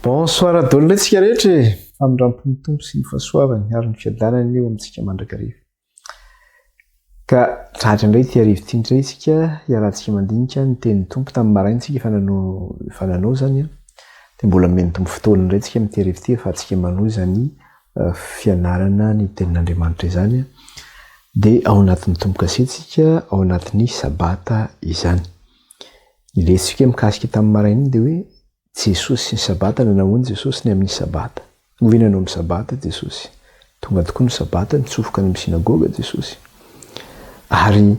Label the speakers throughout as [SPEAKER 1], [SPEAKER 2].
[SPEAKER 1] Bonsoir daholo indray tsika rehetra e! Famindrampon'ny Tompo sy ny fahasoavany ary ny fiadanany eo amintsika mandrakariva. Ka tratra indray ity hariva ity indray isika hiarahantsika mandinika ny tenin'ny Tompo tamin'ny maraina isika efa nanao efa nanao izany an. Dia mbola omen'ny Tompo fotoana indray tsika amin'ity hariva ity ahafahantsika manohy izany fianarana ny tenin'Andriamanitra izany an. Dia ao anatin'ny tombo-kase tsika ao anatin'ny sabata izany. Ny lesintsika mikasika tamin'ny maraina iny dia hoe Jesosy sy ny Sabata Nanahoana Jesosy ny amin'ny Sabata? Moa ve nanao amin'ny Sabata Jesosy? Tonga tokoa ny Sabata, nitsofoka any amin'ny synagoga Jesosy. Ary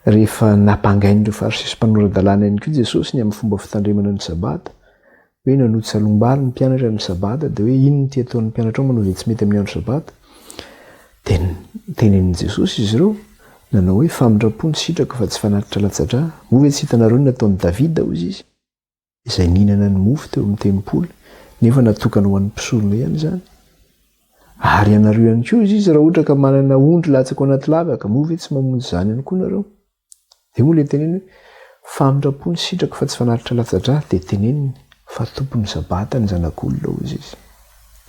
[SPEAKER 1] rehefa nampangain'ireo Fariseo sy mpanora-dalàna ihany koa Jesosy ny amin'ny fomba fitandremana ny Sabata, hoe nanoto salohim-bary ny mpianatra amin'ny Sabata, dia hoe inona ity ataon'ny mpianatrao manao izay tsy mety amin'ny andro Sabata? Dia notenenin'i Jesosy izy ireo, nanao hoe, Famindram-po no sitrako fa tsy fanatitra latsa-drà. Moa ve tsy hitanareo ny nataon'i Davida? hoy izy. izay nihinana ny mofo teo amin'ny tempoly, nefa natokana ho an'ny mpisorona ihany izany. Ary ianareo ihany koa, hoy izy, raha ohatra ka manana ondry latsaka ao anaty lavaka, moa ve tsy mamonjy izany ihany koa nareo? Dia moa ilay teneny hoe, famindram-po ny sitrako fa tsy fanatitra latsa-drà, dia teneniny fa tompon'ny sabata ny zanak'olona, hoy izy.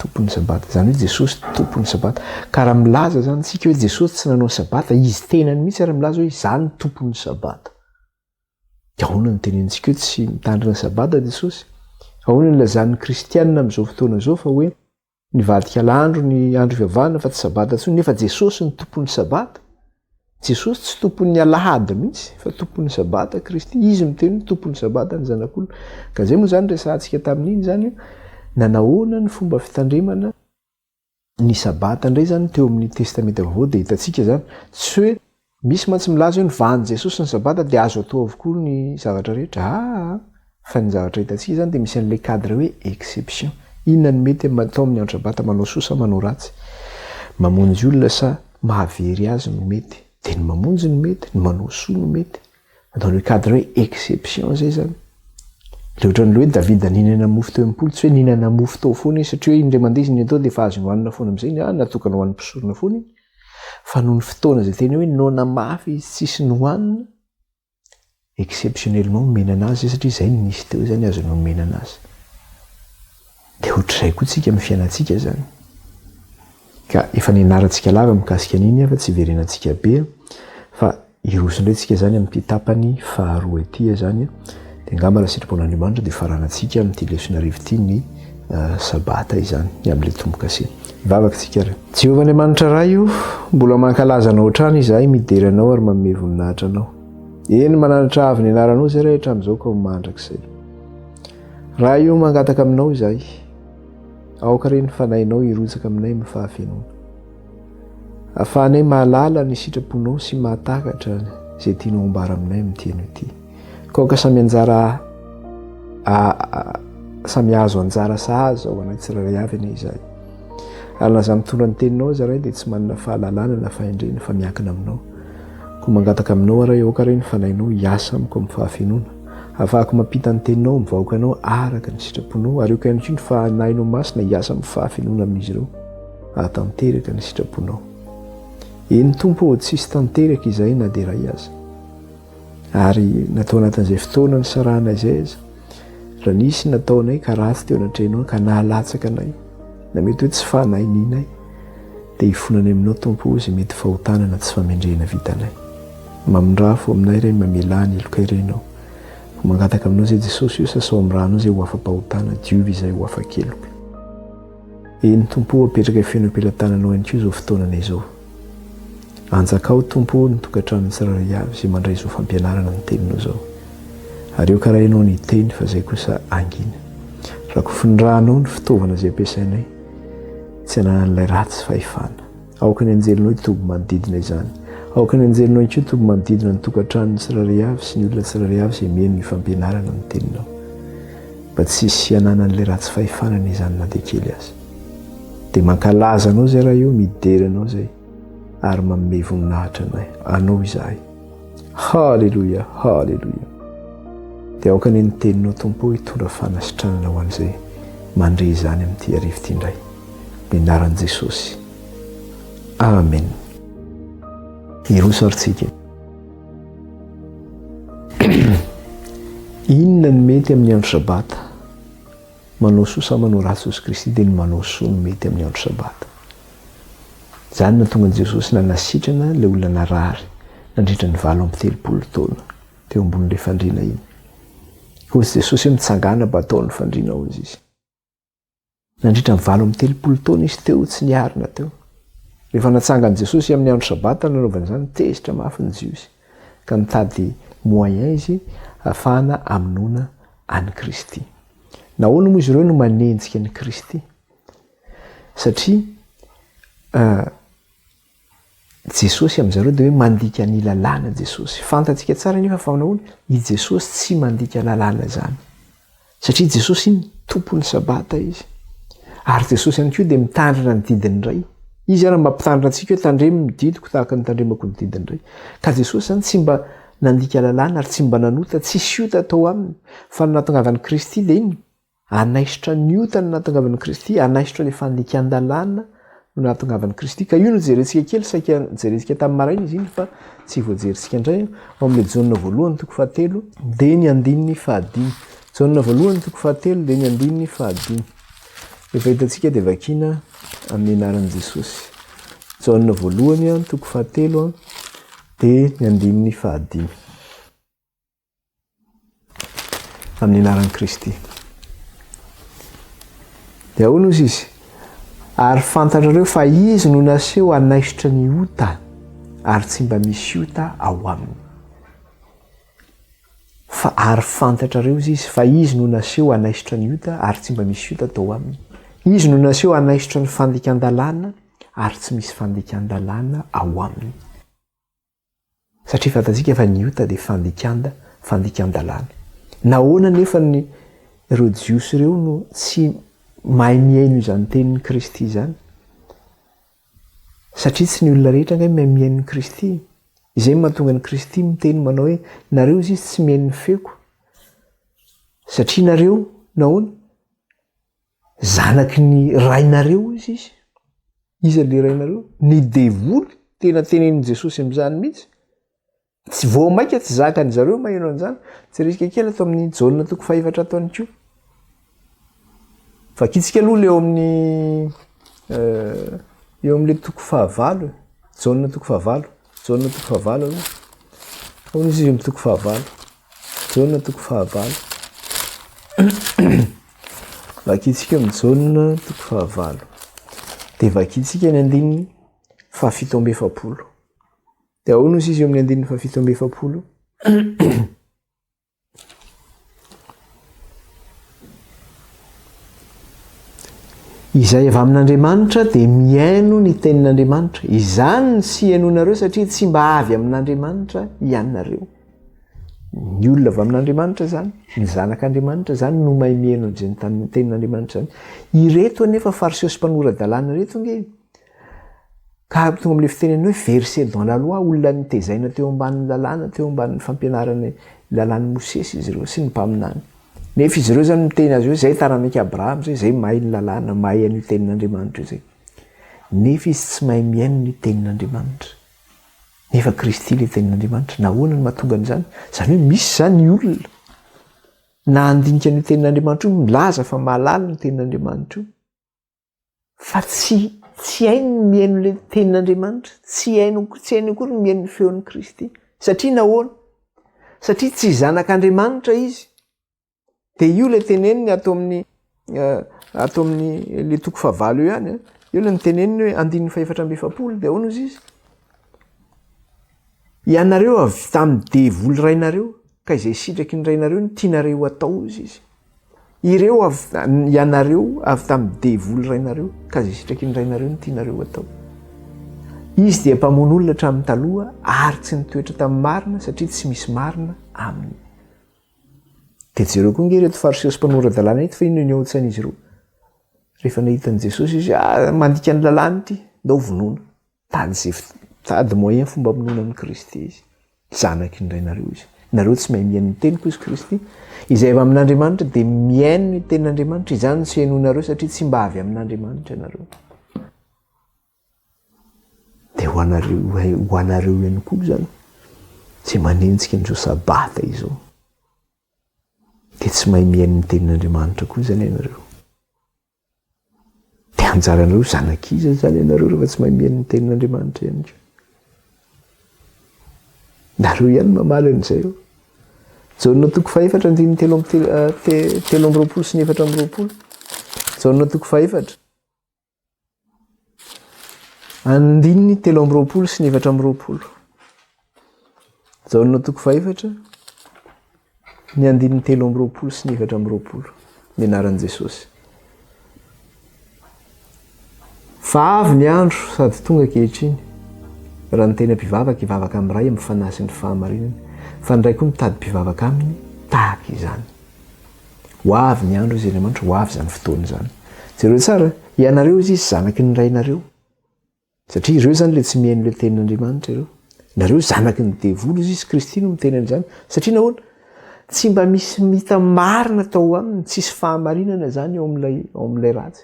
[SPEAKER 1] Tompon'ny sabata. Izany hoe Jesosy tompon'ny sabata. Ka raha milaza izany isika hoe Jesosy tsy nanao sabata, izy tenany mihitsy ary milaza hoe izaho no tompon'ny sabata. Dia ahoana no tenenintsika hoe tsy mitandrina ny Sabata Jesosy? Ahoana no ilazan'ny Kristianina amin'izao fotoana izao fa hoe nivadika alahandro ny andro ivavahana fa tsy Sabata intsony nefa Jesosy no tompon'ny Sabata? Jesosy tsy tompon'ny alahady mihitsy fa tompon'ny Sabata Kristy. Izy miteny hoe tompon'ny Sabata ny Zanak'olona. Ka izay moa izany resahantsika tamin'iny izany hoe nanahoana ny fomba fitandremana Ny sabata indray izany teo amin'ny testamenta vaovao dia hitantsika izany, tsy hoe misy mantsy milaza hoe novahan'i Jesosy ny sabata dia azo atao avokoa ny zavatra rehetra, aa fa ny zavatra hitantsika izany dia misy an'ilay cadre hoe exception, inona no mety atao amin'ny andro sabata, manao soa sa manao ratsy, mamonjy olona sa mahavery azy no mety, dia ny mamonjy no mety, ny manao soa no mety. Dans le cadre hoe exception zay zany. Le ohatran'le hoe Davida nihinana mofo teo am-polo, tsy hoe nihinana mofo tao foana izy satria hoe indray mandeha izy nihinana tao dia efa azo nohanina foana amin'izay iny, ah natokana ho an'ny mpisorona foana iny. Fa noho ny fotoana izay tena hoe noana mafy izy tsisy nohanina, exceptionnellement omena anazy zay satria zay no nisy teo zany azo nomena anazy. Dia ohatr'izay koa tsika amin'ny fiainantsika zany. Ka efa nianarantsika lava mikasika an'iny fa tsy hiverenantsika be fa hiroso indray tsika zany amin'ity tapany faharoa ity zany. Dia angamba raha sitrapon'Andriamanitra dia faranantsika amin'ity lesona hariva ity ny sabata izany, ny amin'ilay tombo-kase. Hivavaka tsika ary. Jehovah Andriamanitra Ray o, mbola mankalaza Anao hatrany izahay, midera Anao ary manome voninahitra Anao. Eny, mananatra avo ny anaranao izay Ray hatramin'izao ka ho mandrakizay. Ray o, mangataka aminao izahay. Aoka re ny Fanahinao hirotsaka aminay amin'ny fahafenoana. Ahafahanay mahalala ny sitraponao sy mahatakatra izay tianao ambara aminay amin'ity anio ity. Ka aoka samy anjara samy hahazo anjara sahaza ho anay tsirairay avy anie izahay. Ary na izaho mitondra ny teninao aza Ray dia tsy manana fahalalana na fahendrena fa miankina aminao. Koa mangataka aminao aho Ray aoka re ny Fanahinao hiasa amiko amin'ny fahafenoana. Ahafahako mampita ny teninao amin'ny vahoakanao araka ny sitraponao, ary aoka ihany koa ny Fanahinao Masina hiasa amin'ny fahafenoana amin'izy ireo, hahatanteraka ny sitraponao. Eny Tompo ô, tsisy tanteraka izahay na dia iray aza. Ary na tao anatin'izay fotoana nisarahana izay aza, raha nisy nataonay ka ratsy teo anatrehanao ka nahalatsaka anay, na mety hoe tsy fanahininay, Dia hifonanay aminao Tompo o izay mety fahotana na tsy famendrehana vitanay. Mamindraha fo aminay Ray mamelà ny helokay re Ianao. Koa mangataka aminao izay Jesosy o sasao amin'ny rànao izay ho afa-pahotana, diovy izay ho afa-keloka. Eny Tompo o apetrakay feno am-pelatananao ihany koa izao fotoananay izao. Anjakao Tompo o ny tokantranon'ny tsirairay avy izay mandray izao fampianarana ny teninao izao. Ary aoka Ray Ianao ny hiteny fa izay kosa hangina. Rakofy ny rànao ny fitaovana izay ampiasainay. Tsy ananan'ilay ratsy fahefana. Aoka ny anjelinao hitoby manodidina izany. Aoka ny anjelinao ihany koa hitoby manodidina ny tokantranon'ny tsirairay avy sy ny olona tsirairay avy izay mihaino ny fampianarana ny teninao. Mba tsy hisy hananan'ilay ratsy fahefana anie izany na dia kely aza. Dia mankalaza anao izay Ray o, midera anao izay ary manome voninahitra anay, anao izahay. Haleloia, haleloia. Dia aoka anie ny teninao Tompo o hitondra fanasitranana ho an'izay mandre izany amin'ity hariva ity indray. Amin'ny anaran'i Jesosy. Amen. Hiroso ary tsika. Inona no mety amin'ny andro Sabata? Manao soa sa manao ratsy Jesosy Kristy dia ny manao soa no mety amin'ny andro Sabata. Izany no nahatonga an'i Jesosy nanasitrana ilay olona narary nandritra ny 38 taona teo ambonin'ilay fandriana iny. Hoy Jesosy hoe mitsangàna batao ny fandriana hoy izy. Nandritra ny 38 taona izy teo tsy niarina teo. Rehefa natsangan'i Jesosy amin'ny andro Sabata nanaovana izany, tezitra mafy ny Jiosy ka nitady moyen izy hahafahana hamonoana an'i Kristy. Nahoana moa izy ireo no manenjika an'i Kristy? Satria Jesosy amin'izareo dia hoe mandika ny lalàna Jesosy. Fantatsika tsara anefa fa nahoana i Jesosy tsy mandika lalàna izany. Satria Jesosy iny tompon'ny sabata izy. Ary Jesosy ihany koa dia mitandrina ny didin'ny Ray. Izy ary mampitandrina antsika hoe tandremo ny didiko tahaka ny tandremako ny didin'ny Ray. Ka Jesosy izany tsy mba nandika lalàna ary tsy mba nanota, tsisy ota tao aminy. Fa ny nahatongavan'i Kristy dia inona? Hanaisotra ny ota no nahatongavan'i Kristy, hanaisotra ilay fandikan-dalàna no nahatongavan'i Kristy. Ka io no jerentsika kely, saika jerentsika tamin'ny maraina izy iny fa tsy voajerintsika indray. Ao amin'ilay Jaona voalohany toko fahatelo dia ny andininy fahadimy. Jaona voalohany toko fahatelo dia ny andininy fahadimy. Rehefa hitantsika dia vakiana amin'ny anaran'i Jesosy. Jaona voalohany toko fahatelo dia ny andininy fahadimy. Amin'ny anaran'i Kristy. Dia ahoana ozy izy? Ary fantatrareo fa izy no naseho hanaisotra ny ota, ary tsy mba misy ota ao aminy. Fa ary fantatrareo izy izy fa izy no naseho hanaisotra ny ota, ary tsy mba misy ota tao aminy. Izy no naseho hanaisotra ny fandikan-dalàna, ary tsy misy fandikan-dalàna ao aminy. Satria fantatsika fa ny ota dia fandikanda, fandikan-dalàna. Nahoana anefa ny ireo Jiosy ireo no tsy mahay mihaino izany tenin'i Kristy izany? Satria tsy ny olona rehetra angaha mahay mihaino ny Kristy. Izay no mahatonga an'i Kristy miteny manao hoe, nareo izy tsy mihaino ny feoko. Satria nareo, nahoana? Zanaky ny rainareo izy izy. Iza le rainareo? Ny devoly. Tena tenenin'i Jesosy amin'izany mihitsy. Tsy vao maika tsy zakan'ny zareo maheno an'izany. Jerentsika kely ato amin'ny Jaona toko fahefatra ato ihany koa. Vakitsika aloha le eo amin'ny eh, eo amin'le toko fahavalo. Jaona toko fahavalo. Jaona toko fahavalo aloha. Ahoana izy amin'ny toko fahavalo? Jaona toko fahavalo. Vakintsika amin'ny Jaona toko fahavalo. Dia vakintsika ny andininy fahafito amby 40. Dia ahoana izy eo amin'ny andininy fahafito amby 40? Izay avy amin'Andriamanitra dia mihaino ny tenin'Andriamanitra. Izany no tsy henoinareo satria tsy mba avy amin'Andriamanitra ianareo. Ny olona avy amin'Andriamanitra izany, ny zanak'Andriamanitra izany no mahay mihaino an'izany tenin'Andriamanitra izany. Ireto anefa fariseo sy mpanora-dalàna ireto ange Ka tonga amin'ilay fitenenana hoe versé dans la loi, olona nitezaina teo ambanin'ny lalàna, teo ambanin'ny fampianarana lalàn'i Mosesy izy ireo sy ny mpaminany. Nefa izy ireo izany miteny azy hoe izay taranak'i Abrahama izay, izay mahay ny lalàna, mahay an'io tenin'Andriamanitra io izay. Nefa izy tsy mahay mihaino ny tenin'Andriamanitra. Nefa Kristy ilay tenin'Andriamanitra. Nahoana no mahatonga an'izany? Izany hoe misy izany olona na handinika an'io tenin'Andriamanitra io, milaza fa mahalala ny tenin'Andriamanitra io. Fa tsy tsy hainy ny mihaino ilay tenin'Andriamanitra, tsy hainy tsy hainy akory ny mihaino ny feon'i Kristy. Satria nahoana? Satria tsy zanak'Andriamanitra izy. Dia io ilay teneniny ato amin'ny eh, ato amin'ny le toko fahavalo io ihany. Eh. Io ilay niteneniny hoe andininy fahefatra amby 40 dia ahoana izy izy? Ianareo avy tamin'ny devoly rainareo, ka izay sitraky ny rainareo no tianareo atao izy izy. Ireo avy, ianareo avy tamin'ny devoly rainareo, ka izay sitraky ny rainareo no tianareo atao. Izy dia mpamono olona hatramin'ny taloha ary tsy nitoetra tamin'ny marina satria tsy misy marina aminy. Dia jereo koa nge ireto fariseo sy mpanora-dalàna ireto fa inona ny ao an-tsain'izy ireo. Rehefa nahita an'i Jesosy izy, ah, mandika ny lalàna ity, ndao vonoina. Tady izay tady moyen fomba hamonoana an'i Kristy izy. Zanaky ny Rainareo izy. Nareo tsy mahay mihaino ny teniko izy Kristy. Izay avy amin'Andriamanitra dia mihaino ny tenin'Andriamanitra. Izany no tsy henoinareo satria tsy mba avy amin'Andriamanitra ianareo. Dia ho anareo, ho anareo ihany koa izany. Izay manenjika an'izao sabata izao. Dia tsy mahay mihaino ny tenin'Andriamanitra koa izany ianareo. Dia anjaranareo zanak'iza izany ianareo rehefa tsy mahay mihaino ny tenin'Andriamanitra ihany koa? Nareo ihany mamaly an'izay eo. Jaona toko fahefatra andininy 23 sy ny 24. Jaona toko fahefatra. Andininy 23 sy ny 24. Jaona toko fahefatra, ny andininy 23 sy ny 24, ny anaran'i Jesosy. Fa avy ny andro sady tonga ankehitriny, raha ny tena mpivavaka hivavaka amin'ny Ray amin'ny fanahy sy ny fahamarinana, fa ny Ray koa mitady mpivavaka aminy tahaka izany. Ho avy ny andro, hoy Andriamanitra, ho avy izany fotoana izany. Jereo tsara, ianareo hoy Izy, zanaky ny rainareo. Satria ireo izany ilay tsy mihaino ilay tenin'Andriamanitra ireo. Nareo zanaky ny devoly, hoy Izy, Kristy no miteny an'izany. Satria nahoana? Tsy mba misy mita marina tao aminy, tsisy fahamarinana izany ao amin'ilay ao amin'ilay ratsy.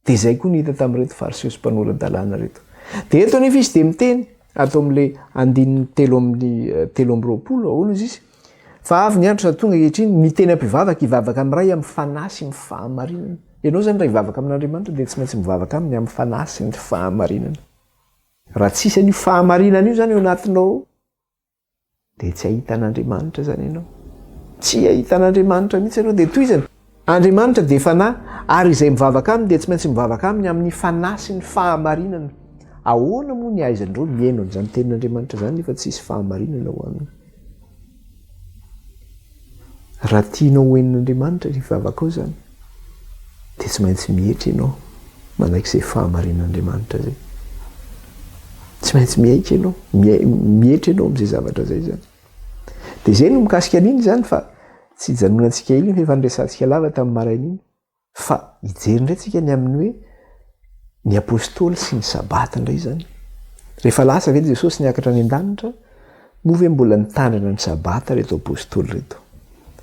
[SPEAKER 1] Dia izay koa no hita tamin'ireto Fariseo sy mpanora-dalàna ireto. Dia eto anefa izy dia miteny, ato amin'ilay andininy telo amin'ny 23, ahoana izy izy? Fa avy ny andro sady tonga ankehitriny, ny tena mpivavaka hivavaka amin'ny Ray amin'ny fanahy sy ny fahamarinana. Ianao izany raha hivavaka amin'Andriamanitra dia tsy maintsy mivavaka aminy amin'ny fanahy sy ny fahamarinana. Raha tsisy an'io fahamarinana io izany eo anatinao ao, Dia tsy hahita an'Andriamanitra izany ianao. Tsy hahita an'Andriamanitra mihitsy ianao. Dia tohizana. Andriamanitra dia fanahy, ary izay mivavaka aminy dia tsy maintsy mivavaka aminy amin'ny fanahy sy ny fahamarinana. Ahoana moa ny ahaizan'ireo mihaino an'izany tenin'Andriamanitra izany nefa tsisy fahamarinana ao aminy? Raha tianao ho henon'Andriamanitra ny vavakao izany, dia tsy maintsy mietry ianao manaiky izay fahamarinan'Andriamanitra izay. Tsy maintsy miaiky ianao, mietry ianao amin'izay zavatra izay izany. Dia izay no mikasika an'iny izany fa tsy hijanonantsika ela iny fa efa niresahantsika lava tamin'ny maraina iny. Fa hijery indray tsika ny amin'ny hoe ny apostoly sy ny sabata indray izany. Rehefa lasa ve Jesosy niakatra any an-danitra, moa ve mbola nitandrina ny sabata ireto apostoly ireto?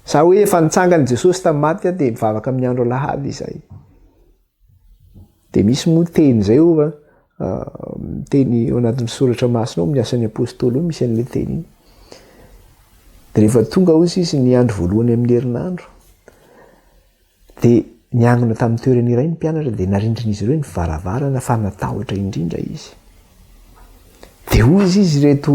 [SPEAKER 1] Sa hoe efa nitsangana Jesosy tamin'ny maty dia mivavaka amin'ny andro alahady izahay? Dia misy moa teny izay ova teny ao anatin'ny soratra masina ao amin'ny asan'ny apostoly ao misy an'ilay teny iny. Dia rehefa tonga hozy izy ny andro voalohany amin'ny herinandro, Dia niangona tamin'ny toerana iray ny mpianatra dia narindrin'izy ireo ny varavarana fa natahotra indrindra izy. Dia hoy izy izy ireto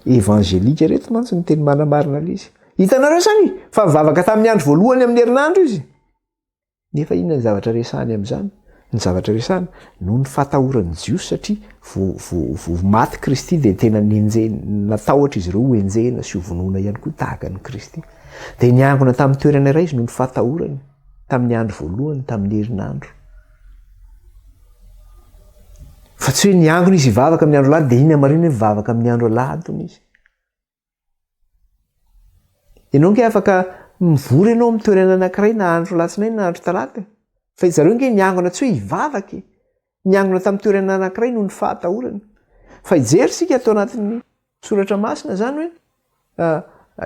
[SPEAKER 1] evangelika ireto mantsy ny teny manamarina ilay izy. Hitanareo izany fa nivavaka tamin'ny andro voalohany amin'ny herinandro izy. Nefa inona ny zavatra resahany amin'izany? Ny zavatra resahany, noho ny fatahoran'ny Jiosy satria vo, vo, vo maty Kristy dia tena nenjehina, natahotra izy ireo ho enjehina sy ho vonoina ihany koa tahaka an'i Kristy. Dia niangona tamin'ny toerana iray izy noho ny fahatahorany, tamin'ny andro voalohany, tamin'ny herinandro. Fa tsy hoe niangona izy hivavaka amin'ny andro alahady, dia iny hamarina hoe mivavaka amin'ny andro alahady hono izy. Ianao nge afaka mivory ianao amin'ny toerana anankiray na andro alatsinainy na andro talata. Fa zareo nge niangona tsy hoe hivavaka e. Niangona tamin'ny toerana anankiray noho ny fahatahorana. Fa hijery isika ato anatin'ny soratra masina izany hoe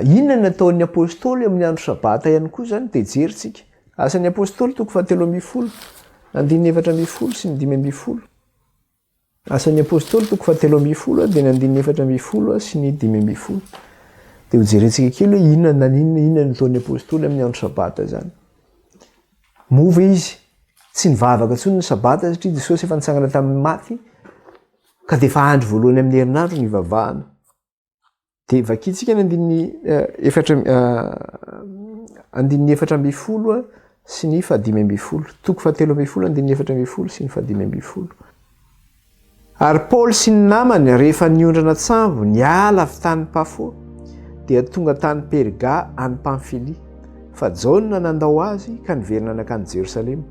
[SPEAKER 1] inona no nataon'ny apostoly amin'ny andro sabata ihany koa izany dia jerintsika. Asan'ny apostoly toko fahatelo ambin'ny folo, andininy 14 sy ny 15. Asan'ny apostoly toko fahatelo ambin'ny folo dia ny andininy 14 sy ny 15. Dia hojerentsika kely hoe inona naninona inona no nataon'ny apostoly amin'ny andro sabata izany. Moa ve izy tsy nivavaka intsony ny sabata satria Jesosy efa nitsangana tamin'ny maty ka dia efa andro voalohany amin'ny herinandro ny ivavahana. Dia vakintsika ny andininy efatra andininy 14 sy ny fahadimy ambin'ny folo. Toko fahatelo ambin'ny folo andininy 14 sy ny fahadimy ambin'ny folo. Ary Paoly sy ny namany rehefa niondrana an-tsambo niala avy tany Pafo dia tonga tany Perga any Pamfilia. Fa Jaona nandao azy ka niverina nankany Jerosalema.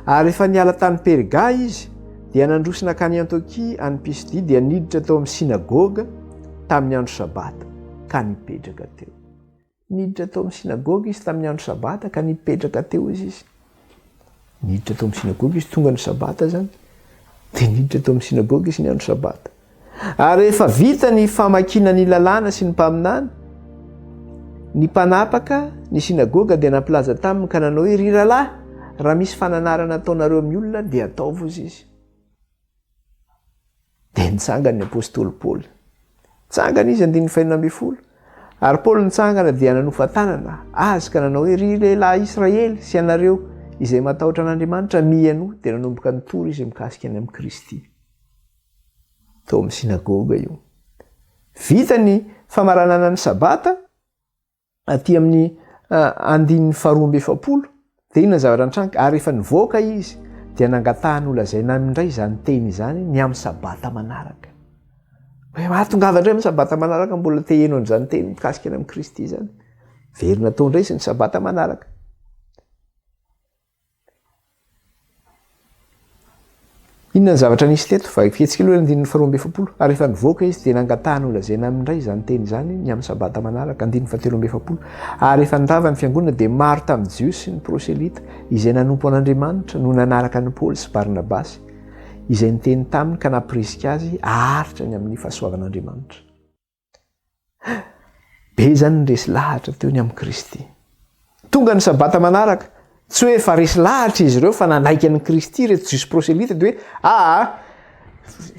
[SPEAKER 1] Ary rehefa niala tany Perga izy dia nandroso nankany Antiokia any Pisidia dia niditra tao amin'ny synagoga tamin'ny andro Sabata ka nipetraka teo. Niditra tao amin'ny synagoga izy tamin'ny andro Sabata ka nipetraka teo izy izy. Niditra tao amin'ny synagoga izy, tonga ny Sabata izany. Dia niditra tao amin'ny synagoga izy ny andro Sabata. Ary rehefa vita ny famakiana ny lalàna sy ny mpaminany, ny mpanapaka ny synagoga dia nampilaza taminy ka nanao hoe, Ry rahalahy, raha misy fananarana ataonareo amin'ny olona dia ataovy hozy izy. Dia nitsangana ny apostoly Paoly. Nitsangana izy, andininy fahenina ambin'ny folo. Ary Paoly nitsangana dia nanofa tanana azy ka nanao hoe, Ry lehilahy Israely sy ianareo izay matahotra an'Andriamanitra, mihainoa, dia nanomboka nitory izy mikasika ny amin'i Kristy. Tao amin'ny synagoga io. Vita ny famaranana ny Sabata, aty amin'ny andininy faharoa amby 40, dia inona ny zavatra nitranga? Ary rehefa nivoaka izy, dia nangatahany holazaina aminy indray izany teny izany ny amin'ny Sabata manaraka. Hoe mahatongava indray amin'ny Sabata manaraka, mbola te heno an'izany teny mikasika ny amin'i Kristy izany. Verina tao indray izy ny Sabata manaraka. Inona ny zavatra nisy teto? Vakintsika aloha ny andininy faharoa amby 40. Ary rehefa nivoaka izy dia nangatahany holazaina aminy indray izany teny izany ny amin'ny sabata manaraka, andininy fahatelo amby 40. Ary rehefa nirava ny fiangonana dia maro tamin'ny Jiosy sy ny proselyta izay nanompo an'Andriamanitra no nanaraka an'i Paoly sy Barnabasy, izay niteny taminy ka nampirisika azy haharitra ny amin'ny fahasoavan'Andriamanitra. Be izany ny resy lahatra teo ny amin'i Kristy. Tonga ny sabata manaraka, tsy hoe efa resy lahatra izy ireo fa nanaiky an'i Kristy ireto Jiosy proselyta dia hoe aa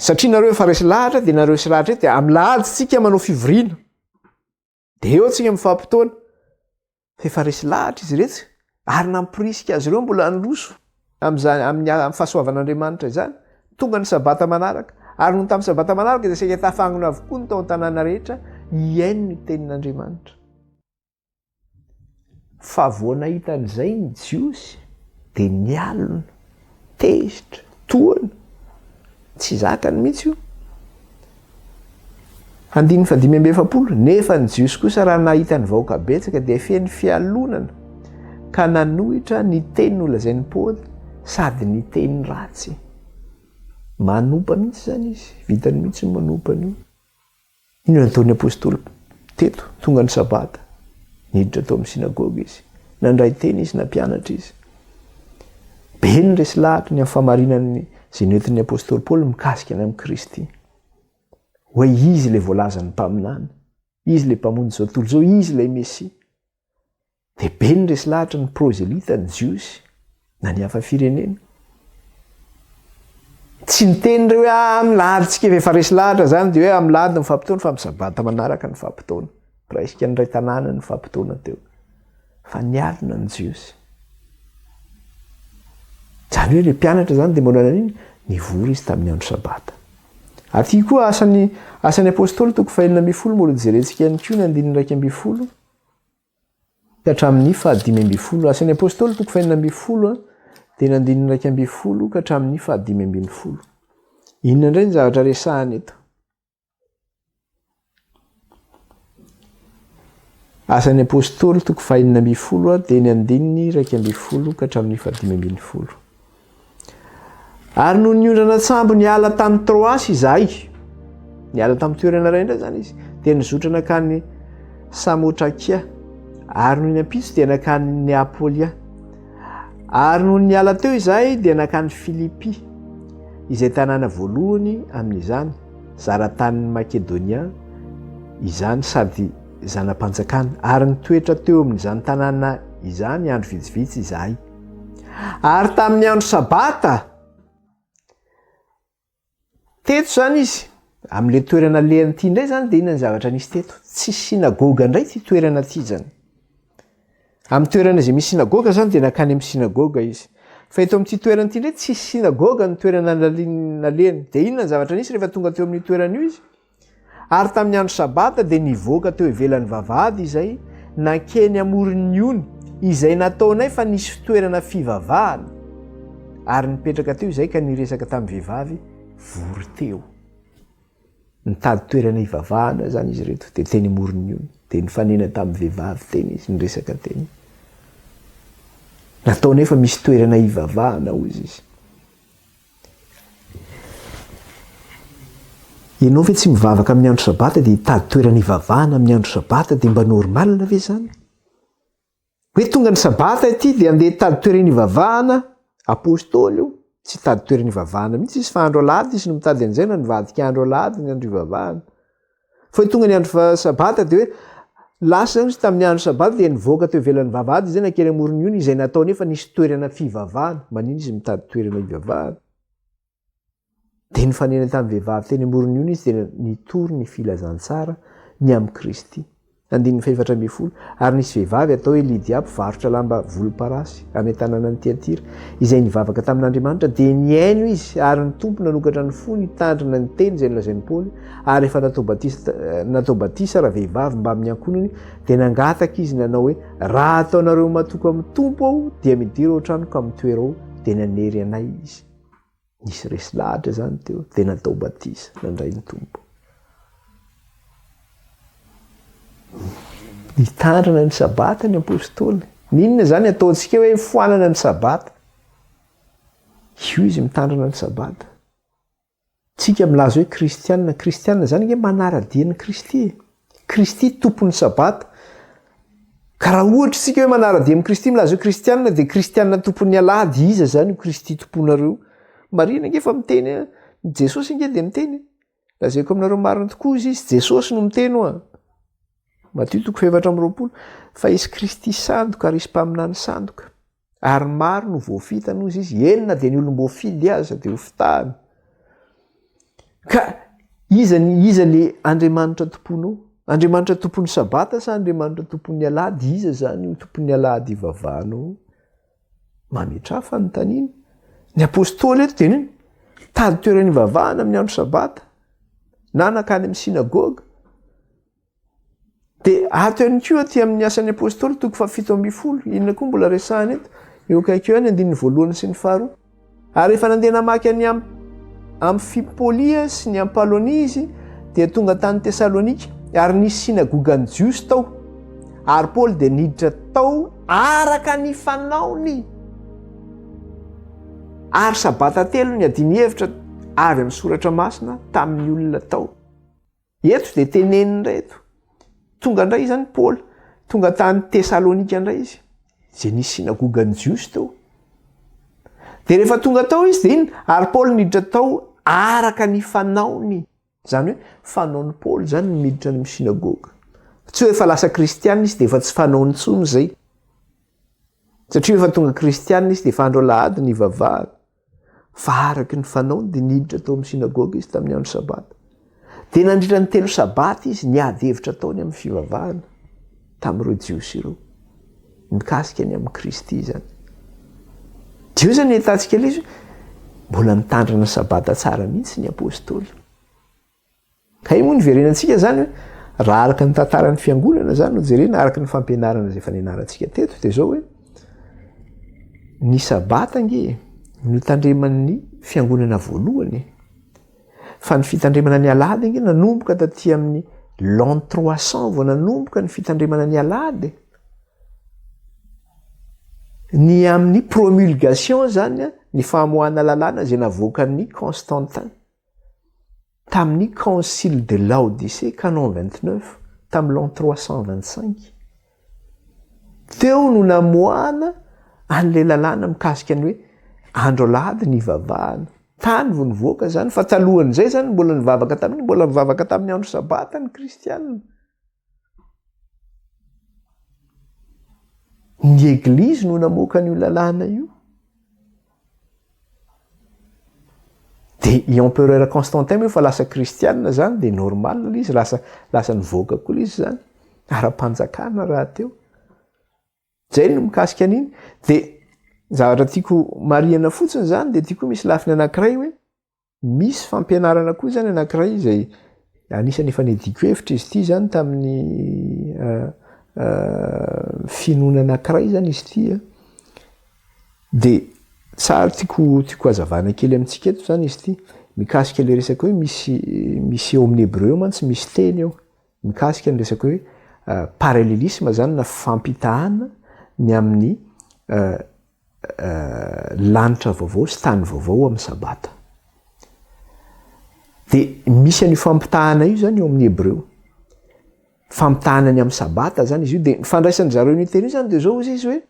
[SPEAKER 1] satria nareo efa resy lahatra dia nareo resy lahatra eto dia amin'ny lahady tsika manao fivoriana. Dia eo tsika mifampitaona. Fa efa resy lahatra izy iretsy ary namporisika azy ireo mbola handroso amin'izany amin'ny amin'ny fahasoavan'Andriamanitra izany. Tonga ny sabata manaraka ary nony tamin'ny sabata manaraka dia saika tafangona avokoa ny tao an-tanàna rehetra hihaino ny tenin'Andriamanitra. Fa vao nahita an'izay ny Jiosy dia nialona. Tezitra, tohana, tsy zakany mihitsy io. Andininy fahadimy amby 40, nefa ny Jiosy kosa raha nahita ny vahoaka betsaka dia feno fialonana ka nanohitra ny teny nolazain'i Paoly sady niteny ratsy. Manompa mihitsy izany izy, vitany mihitsy ny manompa an'io. Inona no nataon'ny apostoly teto? Tonga ny Sabata, niditra tao amin'ny synagoga izy. Nandray teny izy, nampianatra izy. Be ny resy lahatra ny amin'ny fahamarinan'ny izay nentin'ny apostoly Paoly mikasika ny amin'i Kristy. Hoe izy ilay voalazan'ny mpaminany, izy ilay mpamonjy izao tontolo izao, izy ilay Mesia. Dia be ny resy lahatra ny prozelita, ny jiosy, na ny hafa firenena. Tsy niteny ireo hoe ah, amin'ny lahady tsika efa resy lahatra zany dia hoe amin'ny lahady ny fampitaona fa amin'ny sabata manaraka ny fampitaona. Raisika ny ray tanàna ny fampitaona teo. Fa nialona ny jiosy. Izany hoe ilay mpianatra izany dia mbola nanino? Nivory izy tamin'ny andro sabata. Aty koa asan'ny asan'ny apostoly toko fahenina ambin'ny folo mbola jerentsika ihany koa ny andininy 11. Ka hatramin'ny fahadimy 15. Asan'ny Apostoly toko fahenina 16 dia ny andininy 11 ka hatramin'ny fahadimy 15. Inona indray ny zavatra resahana eto? Asan'ny Apostoly toko fahenina 16 dia ny andininy 11 ka hatramin'ny fahadimy 15. Ary nony niondrana an-tsambo niala tany Troasy izahay, niala tamin'ny toerana iray indray izany izy, dia nizotra nankany Samotrakia, ary nony ampitso dia nankany Neapolia. Ary nony niala teo izahay dia nankany Filipy, izay tanàna voalohany amin'izany, zara-tanin'i Makedonia izany sady zana-panjakana, ary nitoetra teo amin'izany tanàna izany andro vitsivitsy izahay. Ary tamin'ny andro sabata, teto izany izy, amin'ilay toerana alehany ity indray izany dia inona ny zavatra nisy teto? Tsy synagoga indray ity toerana ity izany. Amin'ny toerana izay misy synagoga izany dia nankany amin'ny synagoga izy. Fa eto amin'ity toerana ity indray tsy synagoga ny toerana nalehany. Dia inona ny zavatra nisy rehefa tonga teo amin'io toerana io izy? Ary tamin'ny andro Sabata dia nivoaka teo ivelan'ny vavahady izay nankeny amoron'ny ony, izay nataonay fa nisy fitoerana fivavahana, ary nipetraka teo izay ka niresaka tamin'ny vehivavy vory teo. Nitady toerana hivavahana izany izy ireto, dia teny amoron'ny ony, dia nifanena tamin'ny vehivavy teny izy, niresaka teny. Nataonay fa misy toerana hivavahana, hoy izy. Ianao ve tsy mivavaka amin'ny andro sabata dia hitady toerana hivavahana amin'ny andro sabata dia mba normal ve izany? Hoe tonga ny sabata ity dia andeha hitady toerana hivavahana, apostoly io, tsy hitady toerana hivavahana mihitsy izy fa andro alahady izy no mitady an'izay na nivadika andro alahady ny andro hivavahana. Fa hoe tonga ny andro sabata dia hoe lasa izany izy tamin'ny andro sabata dia nivoaka teo ivelan'ny vavahady izy nankeny amoron'ny ony izay nataony efa nisy toerana fivavahana. Manino izy mitady toerana hivavahana? Dia nifanena tamin'ny vehivavy teny amoron'ny ony izy dia nitory ny filazantsara ny amin'i Kristy. Andininy fahefatra ambin'ny folo, Ary nisy vehivavy atao hoe Lydia mpivarotra lamba volomparasy any an-tanànan'i Tyatira, izay nivavaka tamin'Andriamanitra, dia nihaino izy, ary ny Tompo nanokatra ny fony hitandrina ny teny izay nolazain'i Paoly, ary rehefa natao batisa, natao batisa ravehivavy mbamin'ny ankohonany, dia nangataka izy nanao hoe, Raha ataonareo matoky amin'ny Tompo aho, dia midira ao an-tranoko ka mitoera ao, dia nanery anay izy. Nisy resy lahatra izany teo, dia natao batisa, nandray ny Tompo. Nitandrina ny Sabata ny Apôstôly. N'inona izany ataontsika hoe foanana ny Sabata? Io izy mitandrina ny Sabata. Tsika milaza hoe kristiana, kristiana izany ange manara-dia an'i Kristy e. Kristy tompon'ny Sabata. Ka raha ohatra isika hoe manara-dia amin'i Kristy milaza hoe kristiana dia kristiana tompon'ny alahady, iza izany io Kristy tomponareo? Marihina ange fa miteny Jesosy ange dia miteny. Lazaiko aminareo marina tokoa izy izy, Jesosy no miteny hoa. Matio toko 24, fa hisy Kristy sandoka ary hisy mpaminany sandoka. Ary maro no voafitana hozy izy, eny na dia ny olom-boafidy aza dia ho fitahana. Ka iza ny iza le Andriamanitra tomponao? Andriamanitra tompon'ny Sabata sa Andriamanitra tompon'ny Alahady? Iza zany io tompon'ny Alahady ivavahanao? Mametraha fanontaniana. Ny apostoly eto dia nino? Tady toerana ivavahana amin'ny andro Sabata na nankany amin'ny synagoga. Dia ato ihany koa aty amin'ny Asan'ny Apostoly toko fahafito ambin'ny folo, inona koa mbola resahana eto? Eo akaiky eo ihany andininy voalohany sy ny faharoa. Ary rehefa nandeha namaky an'i Amfipolia sy ny Ampalonia izy, dia tonga tany Tesalonika, ary nisy synagogan'ny Jiosy tao. Ary Paoly dia niditra tao araka ny fanaony. Ary sabata telo niadiany hevitra avy amin'ny soratra masina tamin'ny olona tao. Eto dia teneniny indray eto. Tonga indray izany Paoly, tonga tany Tesalonika indray izy, izay nisy synagogan'ny Jiosy teo. Dia rehefa tonga tao izy dia inona? Ary Paoly niditra tao araka ny fanaony. Izany hoe fanaon'i Paoly izany ny miditra any amin'ny synagoga. Tsy hoe efa lasa kristiana izy dia efa tsy fanaony intsony izay. Satria efa tonga kristiana izy dia efa andro alahady ny ivavahana. Fa araka ny fanaony dia niditra tao amin'ny synagoga izy tamin'ny andro sabata. Dia nandritra ny telo sabata izy niady hevitra tao ny amin'ny fivavahana tamin'ireo Jiosy ireo. Mikasika ny amin'i Kristy izany. Dia eo izany ahitantsika ilay izy hoe mbola nitandrina sabata tsara mihitsy ny apostoly. Ka io moa niverenantsika izany hoe raha araka ny tantaran'ny fiangonana izany no jerena, araka ny fampianarana izay efa nianarantsika teto dia izao hoe ny sabata ange no tandreman'ny fiangonana voalohany e. Fa ny fitandremana ny alahady ange nanomboka taty amin'ny l'an 300 vao nanomboka ny fitandremana ny alahady e. Ny amin'ny promulgation izany ny famoahana lalàna izay navoakan'ny Constantin. Tamin'ny Concile de Laodicée, canon 29, tamin'ny l'an 325, teo no namoahana an'ilay lalàna mikasika ny hoe andro alahady ny hivavahana. Tany vao nivoaka izany, fa talohan'izay izany mbola nivavaka tamin'ny, mbola nivavaka tamin'ny andro sabata ny kristianina. Ny Eglizy no namoaka an'io lalàna io. Dia i Empereur Constantin moa efa lasa kristianina zany dia normal ilay izy, lasa lasa nivoaka koa ilay izy zany, ara-panjakana rahateo. Zay no mikasika an'iny. Dia zavatra tiako marihana fotsiny zany dia tiako misy lafiny anankiray hoe Misy fampianarana koa izany anankiray izay anisan'ny efa niadiako hevitra izy ity izany tamin'ny finoana anankiray izany izy ity a. Dia tsara tiako tiako hazavana kely amintsika eto izany izy ity mikasika ilay resaka hoe misy misy eo amin'ny hebreo mantsy misy teny eo mikasika ny resaka hoe parallelisme izany na fampitahana ny amin'ny lanitra vaovao sy tany vaovao amin'ny Sabata. Dia misy an'io fampitahana io zany eo amin'ny Hebreo. Fampitahana ny amin'ny Sabata zany izy io. Dia ny fandraisan'ny zareo an'io teny io zany dia zao hozy izy hoe,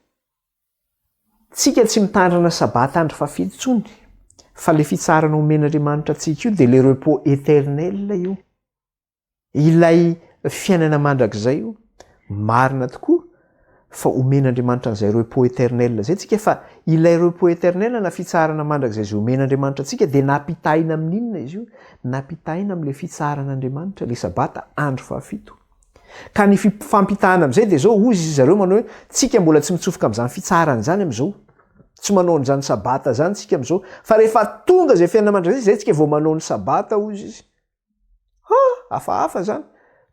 [SPEAKER 1] tsika tsy mitandrina Sabata andro fahafito intsony, fa le fitsaharana omen'Andriamanitra antsika io dia le repos éternel io. Ilay fiainana mandrakizay io, marina tokoa fa omen'Andriamanitra an'izay repos éternel izay tsika fa ilay repos éternel na fitsaharana mandrakizay izay omen'Andriamanitra antsika dia nampitahaina amin'inona izy io? Nampitahaina amin'ilay fitsaharan'Andriamanitra, ilay sabata andro fahafito. Ka ny fampitahana amin'izay dia izao, hoy izy zareo manao hoe, tsika mbola tsy mitsofoka amin'izany fitsaharana izany amin'izao. Tsy manao an'izany sabata izany tsika amin'izao. Fa rehefa tonga izay fiainana mandrakizay, izay tsika vao manao ny sabata, hoy izy. Ha! Hafahafa izany.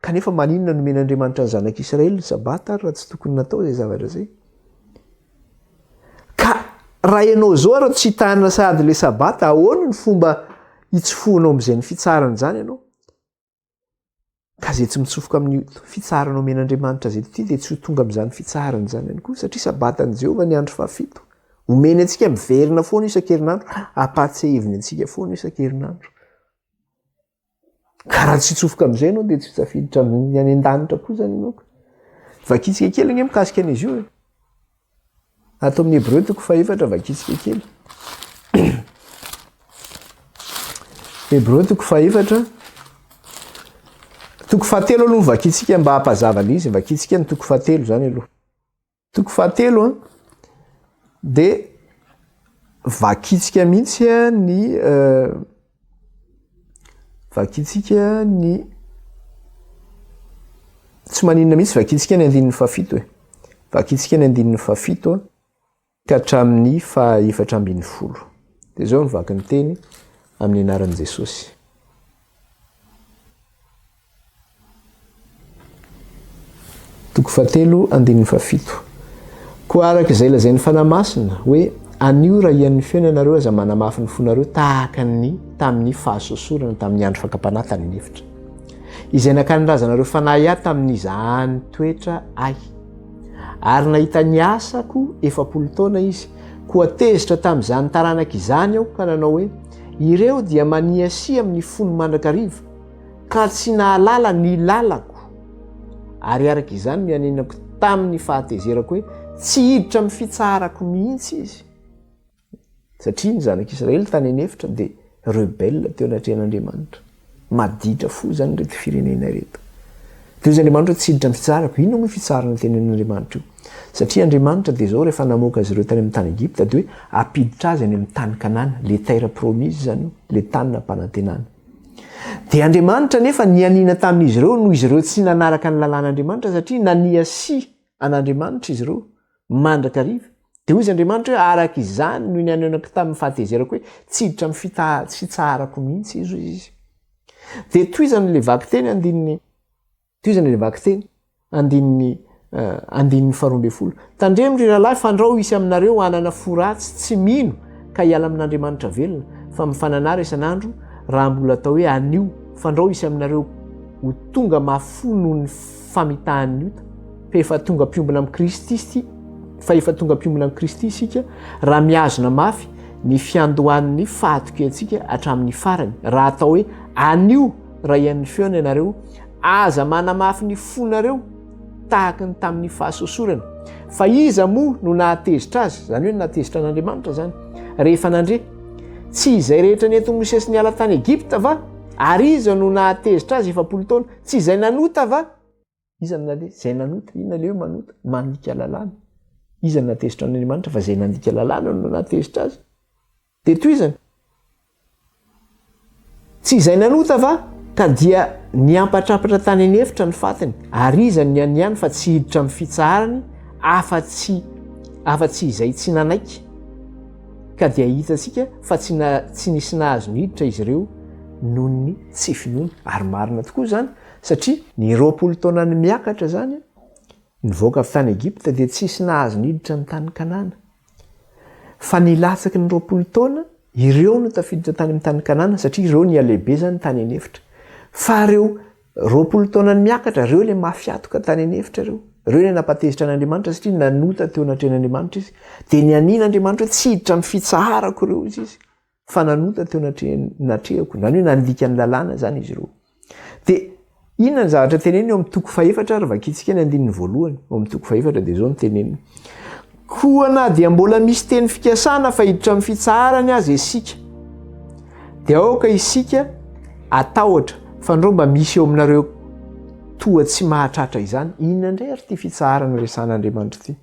[SPEAKER 1] Kanefa maninona nomen'Andriamanitra ny zanak'Israely ny sabata ary raha tsy tokony natao izay zavatra izay? Ka raha ianao izao ary tsy hitana sahady ilay sabata, ahoana ny fomba hitsofohanao amin'izay ny fitsaharana izany ianao? Ka izay tsy mitsofoka amin'ny fitsaharana omen'Andriamanitra azy eto ity dia tsy ho tonga amin'izany fitsaharana izany ihany koa, satria sabatan'i Jehovah ny andro fahafito. Omeny antsika miverina foana isan-kerinandro, ampahatsiahiviny antsika foana isan-kerinandro. Ka raha tsy hitsofoka amin'izay ianao dia tsy ho tafiditra amin'ny any an-danitra koa izany ianao. Vakintsika kely ange mikasika an'izy io e. Ato amin'ny Hebreo toko fahefatra vakintsika kely. Hebreo toko fahefatra. Toko fahatelo aloha no vakintsika mba hampazava ilay izy. Vakintsika ny toko fahatelo izany aloha. Toko fahatelo an, dia vakintsika mihitsy ny vakintsika ny tsy maninona mihitsy vakintsika ny andininy fahafito e. Vakintsika ny andininy fahafito ka hatramin'ny fahaefatra ambin'ny folo. Dia izao ny vaky ny teny amin'ny anaran'i Jesosy. Toko fahatelo, andininy fahafito. Koa araka izay lazain'ny Fanahy Masina, hoe, Anio raha hihaino ny feony ianareo, aza manamafy ny fonareo tahaka ny tamin'ny fahasosorana tamin'ny andro fakam-panahy tany an'efitra, izay nakan'ny razanareo fanahy ahy tamin'ny nizahany toetra ahy. Ary nahita ny asako 40 taona izy, koa tezitra tamin'izany taranaka izany aho ka nanao hoe, Ireo dia maniasia amin'ny fony mandrakariva, ka tsy nahalala ny lalako. Ary araka izany no ianianako tamin'ny fahatezerako hoe, Tsy hiditra amin'ny fitsaharako mihitsy izy. Satria ny zanak'Israely tany an'efitra dia rebelle teo anatrehan'Andriamanitra. Maditra fo izany ireto firenena ireto. Dia hoy Andriamanitra hoe tsy hiditra amin'ny fitsaharako. Inona moa io fitsaharana tenenin'Andriamanitra io? Satria Andriamanitra dia izao rehefa namoaka azy ireo tany amin'ny tany Egypta dia hoe hampiditra azy any amin'ny tany Kanana, le terre promise izany io, le tany nampanantenana. Dia Andriamanitra nefa nianiana tamin'izy ireo noho izy ireo tsy nanaraka ny lalàn'Andriamanitra satria naniasia an'Andriamanitra izy ireo mandrakariva. Dia hoy izy Andriamanitra hoe araka izany no nianianako tamin'ny fahatezerako hoe tsy hiditra amin'ny fitsaharako mihitsy izy hoy izy. Dia tohizany ilay vakiteny andininy tohizany ilay vakiteny andininy andininy faharoa ambin'ny folo. Tandremo ry rahalahy fandrao hisy aminareo hanana fo ratsy tsy mino ka hiala amin'Andriamanitra velona fa mifananara isan'andro raha mbola atao hoe anio fandrao hisy aminareo ho tonga mafy fo noho ny famitahan'ny ota fa efa tonga mpiombona amin'i Kristy fa efa tonga mpiombona amin'i Kristy isika raha mihazona mafy ny fiandohan'ny fahatokiantsika hatramin'ny farany. Raha atao hoe anio raha hihaino ny feony ianareo, aza manamafy ny fonareo tahaka ny tamin'ny fahasosorana. Fa iza moa no nahatezitra azy? Izany hoe nahatezitra an'Andriamanitra izany. Rehefa nandre, tsy izay rehetra nentin'i Mosesy niala tany Egypta va? Ary iza no nahatezitra azy 40 taona? Tsy izay nanota va? Iza no nale? Izay nanota. Inona le hoe manota? Mandika lalàna. Iza no nahatezitra an'Andriamanitra fa izay nandika lalàna no nahatezitra azy? Dia tohizany. Tsy izay nanota va? Ka dia niampatrampatra tany an'efitra ny fatiny, ary iza no nianiany fa tsy hiditra amin'ny fitsaharany afa-tsy afa-tsy izay tsy nanaiky? Ka dia hitantsika fa tsy na tsy nisy nahazo niditra izy ireo noho ny tsy finoana. Ary marina tokoa izany, satria ny 20 taonany miakatra izany, nivoaka avy tany Egypta dia tsisy nahazo niditra ny tany Kanana. Fa ny latsaky ny 20 taona, ireo no tafiditra tany amin'ny tany Kanana, satria ireo nihalehibe izany tany an'efitra. Fa ireo 20 taonany miakatra, ireo ilay mafy hatoka tany an'efitra ireo. Ireo ilay nampatezitra an'Andriamanitra satria nanota teo anatrehan'Andriamanitra izy. Dia nianiana Andriamanitra hoe tsy hiditra amin'ny fitsaharako ireo izy izy. Fa nanota teo anatrehako, izany hoe nandika ny lalàna izany izy ireo. Dia inona ny zavatra teneniny eo amin'ny toko fahefatra ary vakintsika ny andininy voalohany. Eo amin'ny toko fahefatra dia izao no teneniny. Koa na dia mbola misy teny fikasana fa hiditra amin'ny fitsaharany aza isika, dia aoka isika atahotra fandrao mba misy eo aminareo toa tsy mahatratra izany. Inona indray ary ity fitsaharana resahan'Andriamanitra ity?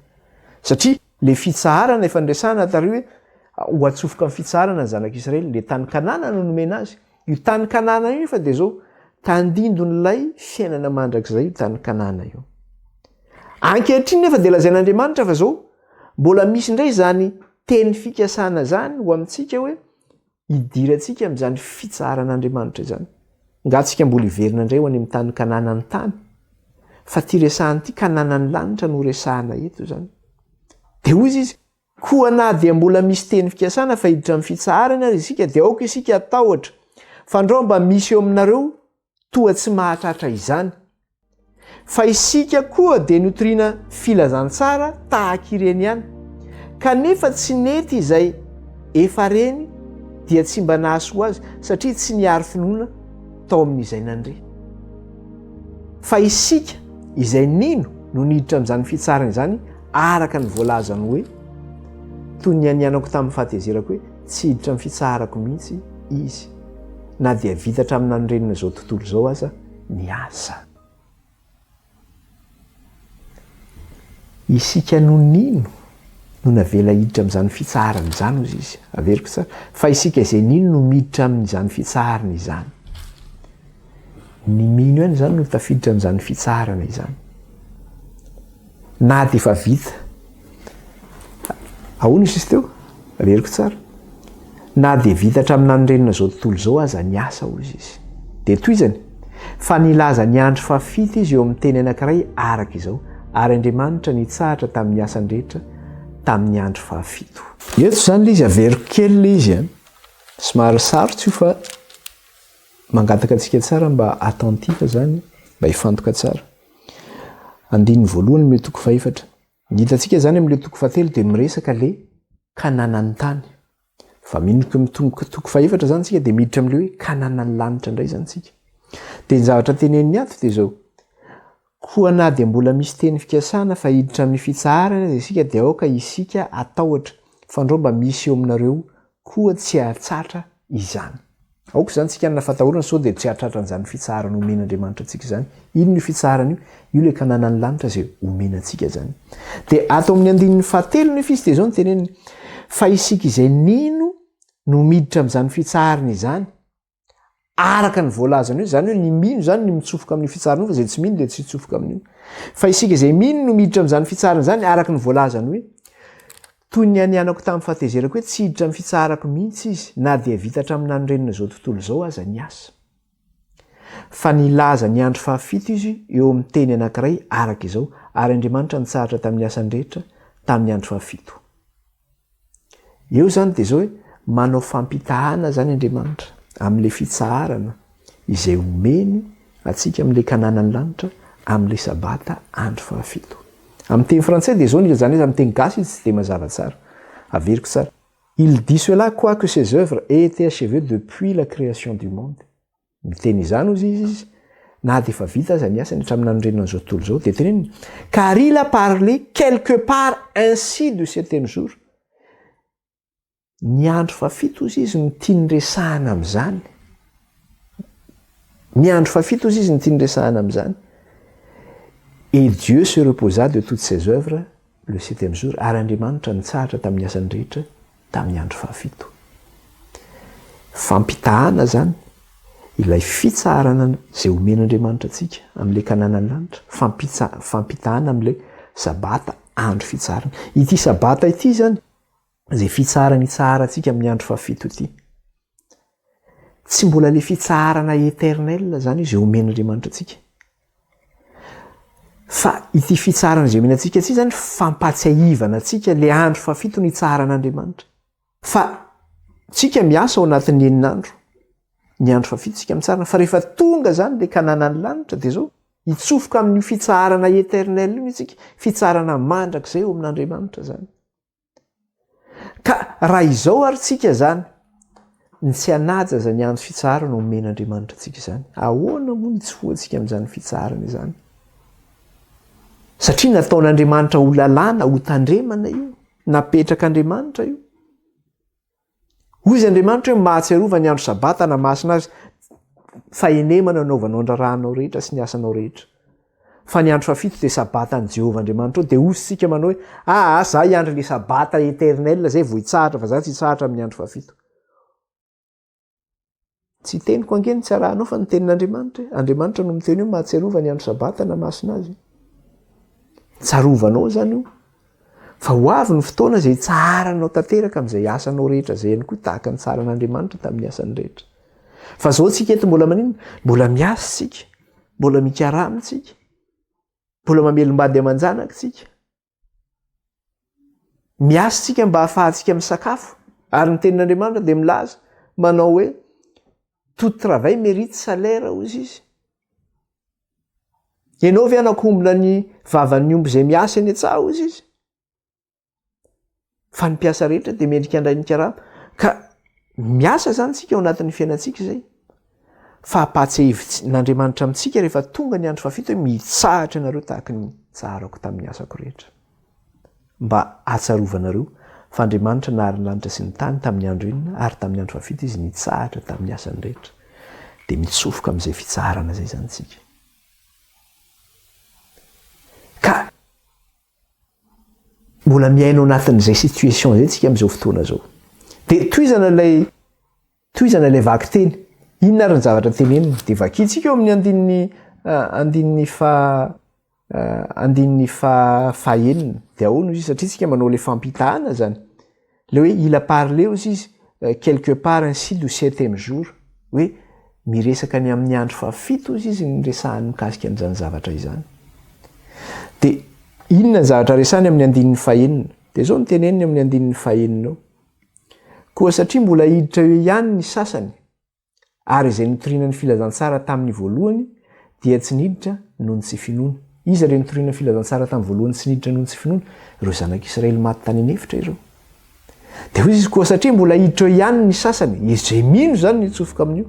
[SPEAKER 1] Satria Le fitsaharana efa niresahana tary hoe ho atsofoka amin'ny fitsaharana ny zanak'Israely, le tany Kanana no nomena azy. Io tany Kanana io nefa dia zao, Tandindon'ilay fiainana mandrakizay io tany Kanana io. Ankehitriny nefa dia lazain'Andriamanitra fa zao, mbola misy indray izany teny fikasana izany ho amintsika hoe hidirantsika amin'izany fitsaharan'Andriamanitra izany. Nga tsika mbola hiverina indray ho any amin'ny tany Kanana ny tany? Fa ty resahana ity Kanana ny lanitra no resahana eto izany. Dia hoy izy, Koa na dia mbola misy teny fikasana fa hiditra amin'ny fitsaharana aza isika dia aoka isika hatahotra, fandrao mba misy eo aminareo toa tsy mahatratra izany. Fa isika koa dia notoriana filazantsara tahaka ireny ihany, kanefa tsy nety izay efa reny dia tsy mba nahasoa azy, satria tsy nihary finoana tao amin'izay nandre. Fa isika izay nino no niditra amin'izany fitsarana izany araka ny voalazany hoe, Toy ny nianianako tamin'ny fahatezerako hoe, tsy hiditra amin'ny fitsaharako mihitsy izy, na dia vita hatramin'ny nanorenana izao tontolo izao aza ny asa. Isika no nino no navela hiditra amin'izany fitsaharana izany, hozy izy. Averiko tsara. Fa isika izay nino no miditra amin'izany fitsaharana izany. Ny mino ihany izany no tafiditra amin'izany fitsaharana izany. Na dia efa vita. Ahoana izy teo? Averiko tsara. Na dia vita hatramin'ny nanorenana izao tontolo izao aza ny asa, hoy izy. Dia tohizany, fa nilaza ny andro fahafito izy eo amin'ny teny anankiray araka izao, ary Andriamanitra nitsahatra tamin'ny asany rehetra tamin'ny andro fahafito. Eto izany ilay izy, averiko kely ilay izy an. Somary sarotra io fa mangataka antsika tsara mba attentif izany, mba hifantoka tsara. Andininy voalohany amin'ilay toko fahefatra. Ny hitantsika izany amin'ilay toko fahatelo dia miresaka ilay Kananan'ny tany. Fa minomiko amin'ny toko toko fahefatra izany isika dia miditra amin'ilay hoe Kananan'ny lanitra indray izany isika. Dia ny zavatra teneniny ato dia izao, Koa na dia mbola misy teny fikasana fa hiditra amin'ny fitsaharana aza isika dia aoka isika hatahotra fandrao mba misy eo aminareo koa tsy hahatratra izany. Aoka izany tsika hanana fatahorana sao dia tsy hahatratra an'izany fitsaharana omen'Andriamanitra antsika izany. Inona io fitsaharana io? Io ilay Kananan'ny lanitra izay omena antsika izany. Dia ato amin'ny andininy fahatelo nefa izy dia izao no teneniny, Fa isika izay nino no miditra amin'izany fitsaharana izany, araka ny voalazany io, izany hoe ny mino izany ny mitsofoka amin'io fitsaharana io fa izay tsy mino dia tsy hitsofoka amin'io. Fa isika izay mino no miditra amin'izany fitsaharana izany araka ny voalazany hoe, Toy ny nianianako tamin'ny fahatezerako hoe tsy hiditra amin'ny fitsaharako mihitsy izy, na dia vita hatramin'ny nanorenana izao tontolo izao aza ny asa. Fa nilaza ny andro fahafito izy eo amin'ny teny anankiray araka izao, ary Andriamanitra nitsahatra tamin'ny asany rehetra tamin'ny andro fahafito. Eo izany dia izao hoe manao fampitahana izany Andriamanitra amin'ilay fitsaharana izay omeny antsika amin'ilay Kananan'ny lanitra amin'ilay Sabata andro fahafito. Amin'ny teny frantsay dia izao ny ilazana izy, amin'ny teny gasy izy tsy dia mazava tsara. Averiko tsara. Il dit cela quoique ses œuvres aient été achevées depuis la création du monde. Miteny izany hozy izy izy, na dia efa vita aza ny asany hatramin'ny nanorenana an'izao tontolo izao, dia teneniny, car il a parlé quelque part ainsi du septième jour. Ny andro fahafito hozy izy no tiany resahana amin'izany. Ny andro fahafito hozy izy no tiany resahana amin'izany. Et Dieu se reposa de toutes ses œuvres le septième jour, ary Andriamanitra nitsahatra tamin'ny asany rehetra tamin'ny andro fahafito. Fampitahana izany ilay fitsaharana izay omen'Andriamanitra antsika amin'ilay Kananan'ny lanitra, fampitahana amin'ilay Sabata andro fitsaharana. Ity Sabata ity izany izay fitsaharana itsaharantsika amin'ny andro fahafito ity. Tsy mbola ilay fitsaharana éternel izany izay omen'Andriamanitra antsika. Fa ity fitsaharana izay omena antsika ity izany fampatsiahivana antsika ilay andro fahafito nitsaharan'Andriamanitra. Fa tsika miasa ao anatin'ny enina andro. Ny andro fahafito tsika mitsarana. Fa rehefa tonga izany ilay Kananan'ny lanitra dia izao, hitsofoka amin'io fitsaharana éternel io isika, fitsaharana mandrakizay eo amin'Andriamanitra izany. Ka raha izao ary tsika izany, ny tsy hanaja izany andro fitsaharana omen'Andriamanitra antsika izany, ahoana moa ny hitsofohantsika amin'izany fitsaharana izany? Satria nataon'Andriamanitra ho lalàna, ho tandremana io, napetrak'Andriamanitra io. Hoy izy Andriamanitra hoe mahatsiarova ny andro sabata na masina azy fahenemana anaovanao ny raharahanao rehetra sy ny asanao rehetra. Fa ny andro fahafito dia sabatan'i Jehovah Andriamanitrao dia hoy isika manao hoe aa za hiandry le sabata éternel zay vao hitsahatra fa za tsy hitsahatra amin'ny andro fahafito. Tsy teniko ange no tsy arahanao fa ny tenin'Andriamanitra e. Andriamanitra no miteny hoe mahatsiarova ny andro sabata na masina azy. Tsarovanao izany io. Fa ho avy ny fotoana izay hitsaharanao tanteraka amin'izay asanao rehetra izay ihany koa tahaka ny tsaran'Andriamanitra tamin'ny asany rehetra. Fa izao tsika eto mbola maninona? Mbola miasa tsika, mbola mikarama tsika, mbola mamelom-bady aman-janaka tsika. Miasa tsika mba hahafahantsika misakafo ary ny tenin'Andriamanitra dia milaza manao hoe tout travail mérite salaire hozy izy. Ianao ve hanakombona ny vavan'ny omby izay miasa eny an-tsaha hozy izy? Fa ny mpiasa rehetra dia mendrika handray ny karama. Ka miasa izany tsika ao anatin'ny fiainantsika izay. Fa ampahatsiahivin'Andriamanitra amintsika rehefa tonga ny andro fahafito hoe mitsahatra ianareo tahaka ny tsaharako tamin'ny asako rehetra. Mba hahatsarovanareo fa Andriamanitra nahary ny lanitra sy ny tany tamin'ny andro enina ary tamin'ny andro fahafito izy nitsahatra tamin'ny asany rehetra. Dia mitsofoka amin'izay fitsaharana izay izany isika. Ka mbola miaina ao anatin'izay situation izay tsika amin'izao fotoana izao. Dia tohizana ilay Tohizana ilay vakiteny. Inona ary ny zavatra teneniny? Dia vakintsika eo amin'ny andininy andininy faha andininy faha fahenina. Dia ahoana hozy izy? Satria tsika manao ilay fampitahana izany. Ilay hoe il a parlé hozy izy quelque part ainsi du septième jour. Hoe miresaka ny amin'ny andro fahafito hozy izy ny resahany mikasika an'izany zavatra izany. Dia inona ny zavatra resahany amin'ny andininy fahenina? Dia izao no teneniny amin'ny andininy fahenina eo. Koa satria mbola hiditra eo ihany ny sasany, ary izay nitoriana ny filazantsara tamin'ny voalohany dia tsy niditra noho ny tsy finoana. Iza ireo nitoriana ny filazantsara tamin'ny voalohany tsy niditra noho ny tsy finoana? Ireo zanak'Israely maty tany an'efitra ireo. Dia hoy izy, koa satria mbola hiditra eo ihany ny sasany, izay mino izany no hitsofoka amin'io,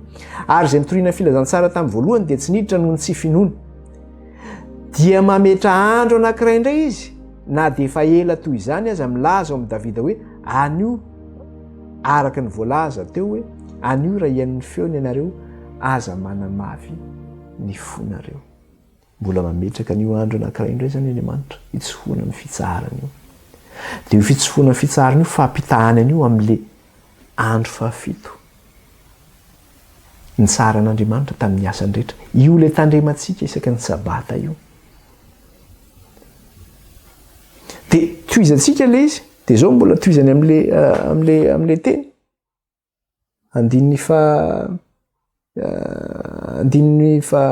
[SPEAKER 1] ary izay nitoriana ny filazantsara tamin'ny voalohany dia tsy niditra noho ny tsy finoana. Dia mametra andro anankiray indray izy, na dia efa ela toy izany aza, milaza ao amin'i Davida hoe, Anio, araka ny voalaza teo hoe, anio raha hihaino ny feony ianareo, aza manamafy ny fonareo. Mbola mametraka an'io andro anankiray indray izany Andriamanitra, hitsofohana amin'ny fitsaharana io. Dia io fitsofohana amin'ny fitsaharana io, fampitahana an'io amin'ilay andro fahafito. Nitsaharan'Andriamanitra tamin'ny asany rehetra. Io ilay tandremantsika isaky ny sabata io. Dia tohizantsika ilay izy, dia izao mbola tohizany amin'ilay eh, amin'ilay amin'ilay teny. Andininy fa eh, andininy fa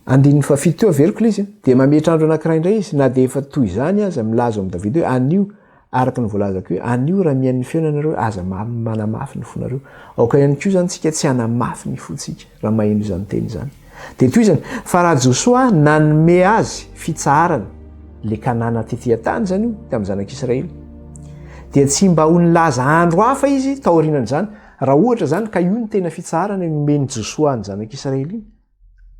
[SPEAKER 1] Andininy fahafito teo averiko ilay izy, dia mametra andro anankiray indray izy, na dia efa toy izany aza, milaza ao amin'i Davida hoe, Anio, araka ny voalazako hoe, anio raha mihaino ny feony ianareo, aza manamafy ny fonareo. Aoka ihany koa izany isika tsy hanamafy ny fontsika raha maheno izany teny izany. Dia tohizany, fa raha Josoa nanome azy fitsaharana, ilay Kanana tety an-tany izany io, tamin'ny zanak'Israely, dia tsy mba ho nilaza andro hafa izy taorianan'izany, Raha ohatra izany ka io no tena fitsaharana nomen'i Josoa ny zanak'Israely iny,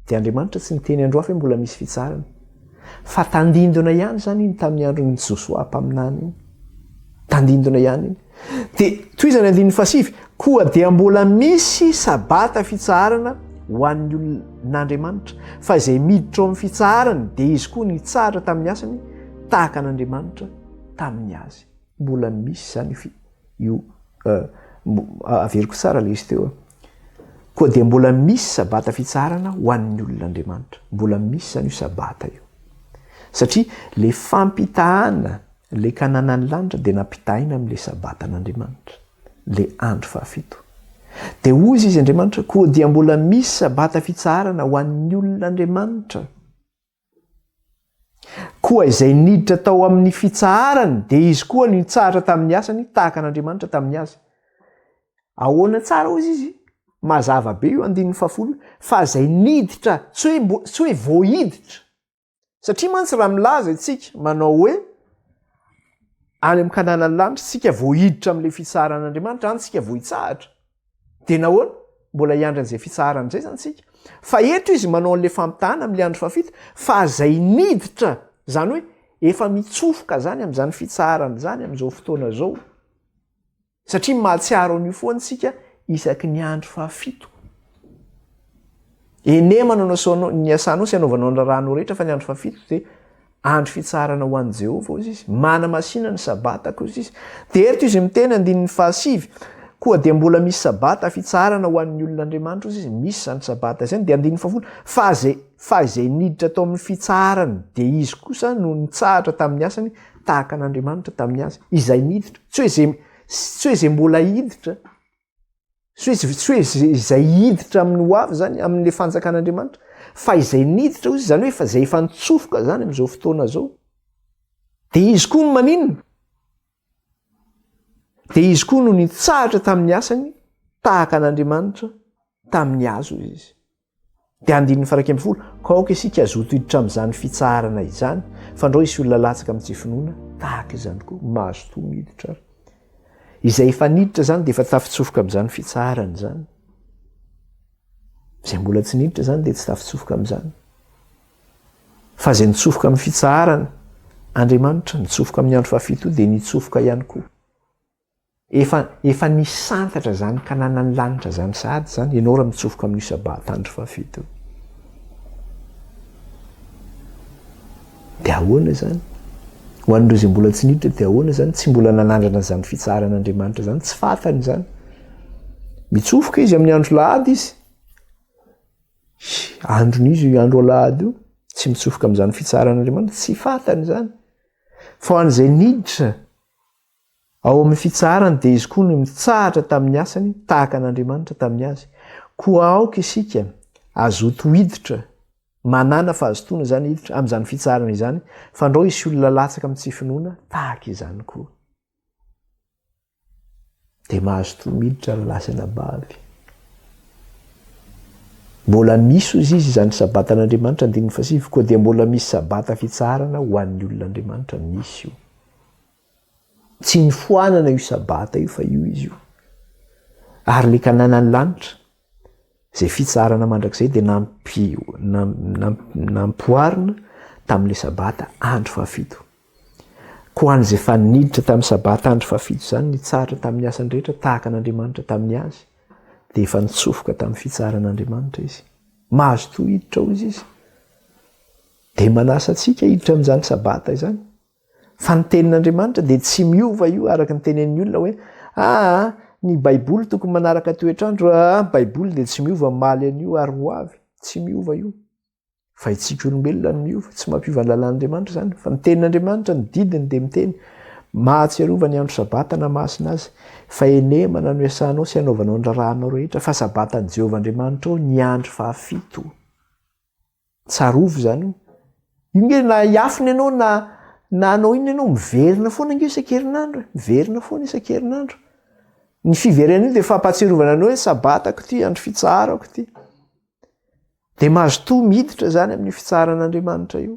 [SPEAKER 1] dia Andriamanitra tsy niteny andro hafa hoe mbola misy fitsaharana. Fa tandindona ihany izany iny tamin'ny andron'i Josoa mpaminany iny. Tandindona ihany iny. Dia tohizany andininy fahasivy, koa dia mbola misy sabata fitsaharana ho an'ny olon'Andriamanitra, fa izay miditra ao amin'ny fitsaharany dia izy koa nitsahatra tamin'ny asany tahaka an'Andriamanitra tamin'ny azy. Mbola misy izany io io averiko tsara ilay izy teo. Koa dia mbola misy sabata fitsaharana ho an'ny olon'Andriamanitra. Mbola misy izany io sabata io. Satria le fampitahana le kananan'ny lanitra dia nampitahaina amin'le sabatan'Andriamanitra, le andro fahafito. Dia hozy izy Andriamanitra, koa dia mbola misy sabata fitsaharana ho an'ny olon'Andriamanitra. Koa izay niditra tao amin'ny fitsaharany dia izy koa no nitsahatra tamin'ny asany tahaka an'Andriamanitra tamin'ny azy. Ahoana tsara hozy izy? Mazava be io andininy fahafolo fa izay niditra, tsy hoe mbo, tsy hoe vao hiditra. Satria mantsy raha milaza isika manao hoe any amin'ny Kananan'ny lanitra isika vao hiditra amin'ilay fitsaharan'Andriamanitra, any isika vao hitsahatra. Dia nahoana? Mbola hiandry an'izay fitsaharana izay izany isika. Fa eto izy manao an'ilay fampitahana amin'ilay andro fahafito, fa izay niditra, izany hoe efa mitsofoka izany amin'izany fitsaharana izany amin'izao fotoana izao. Satria mahatsiaro an'io foana isika isaky ny andro fahafito. Enemana no asaonao, ny asanao sy anaovanao ny raharahanao rehetra fa ny andro fahafito dia andro fitsaharana ho an'i Jehovah, hozy izy. Manamasina ny sabatako, hozy izy. Dia eto izy miteny andininy fahasivy. Koa dia mbola misy Sabata fitsaharana ho an'ny olon'Andriamanitra hozy izy, misy izany Sabata izany, dia andininy fahafolo, fa izay, fa izay niditra tao amin'ny fitsaharany, dia izy kosa no nitsahatra tamin'ny asany tahaka an'Andriamanitra tamin'ny azy. Izay niditra, tsy hoe izay, tsy hoe izay mbola hiditra, tsy hoe, tsy hoe izay hiditra amin'ny ho avy izany, amin'ilay fanjakan'Andriamanitra, fa izay niditra hozy, izany hoe efa izay efa nitsofoka izany amin'izao fotoana izao. Dia izy koa no maninona? Dia izy koa no nitsahatra tamin'ny asany tahaka an'Andriamanitra tamin'ny hazo izy. Dia andininy faraika ambin'ny folo, ka aoka isika hazoto hiditra amin'izany fitsaharana izany, fandrao hisy olona latsaka amin'ny tsy finoana tahaka izany koa, mazotoa miditra ary. Izay efa niditra izany dia efa tafitsofoka amin'izany fitsaharana izany. Izay mbola tsy niditra izany dia tsy tafitsofoka amin'izany. Fa izay nitsofoka amin'ny fitsaharana, Andriamanitra, nitsofoka amin'ny andro fahafito dia nitsofoka ihany koa. Efa, efa nisantatra izany Kananan'ny lanitra izany sahady izany, ianao raha mitsofoka amin'io Sabata andro fahafito io. Dia ahoana izany? Ho an'ireo izay mbola tsy niditra dia ahoana izany? Tsy mbola nanandrana izany fitsaharan'Andriamanitra izany, tsy fantany izany. Mitsofoka izy amin'ny andro lahady izy. Andron'izy io andro alahady io, tsy mitsofoka amin'izany fitsaharan'Andriamanitra, tsy fantany izany. Fa ho an'izay niditra ao amin'ny fitsaharany dia izy koa no nitsahatra tamin'ny asany tahaka an'Andriamanitra tamin'ny azy. Koa aoka isika hazoto hiditra, manàna fahazotoana izany hiditra amin'izany fitsaharana izany, fandrao hisy olona latsaka amin'ny tsy finoana tahaka izany koa. Dia mahazotoa miditra ry lahy sy anabavy. Mbola misy hozy izy izany sabatan'Andriamanitra andininy fahasivy koa dia mbola misy sabata fitsaharana ho an'ny olon'Andriamanitra misy io. Tsy nifoanana io sabata io fa io izy io. Ary le kananan'ny lanitra izay fitsaharana mandrakizay dia nampi, nampoharina tamin'ilay sabata andro fahafito. Koa an'izay efa niditra tamin'ny Sabata andro fahafito izany, nitsahatra tamin'ny asany rehetra tahaka an'Andriamanitra tamin'ny azy, dia efa nitsofoka tamin'ny fitsaharan'Andriamanitra izy. Mazotoa hiditra hozy izy. Dia manasa antsika hiditra amin'izany Sabata izany. Fa ny tenin'Andriamanitra dia tsy miova io araka ny tenenin'ny olona hoe aa ny Baiboly tokony manaraka toetr'andro, aa Baiboly dia tsy miova omaly an'io ary ho avy. Tsy miova io. Fa itsika olombelona no miova, tsy mampiova ny lalàn'Andriamanitra izany, fa ny tenin'Andriamanitra, ny didiny dia miteny, Mahatsiarova ny andro sabata na masina azy, fa henemana no iasanao sy anaovanao ny raharahanao rehetra, fa sabatan'i Jehovah Andriamanitrao ny andro fahafito. Tsarovy izany io. Io nge na hiafina ianao na na hanao inona ianao, miverina foana nge isan-kerinandro e, miverina foana isan-kerinandro. Ny fiverenana io dia fampahatsiarovana anao hoe sabatako ity, andro fitsaharako ity. Dia mazotoa miditra izany amin'io fitsaharan'Andriamanitra io.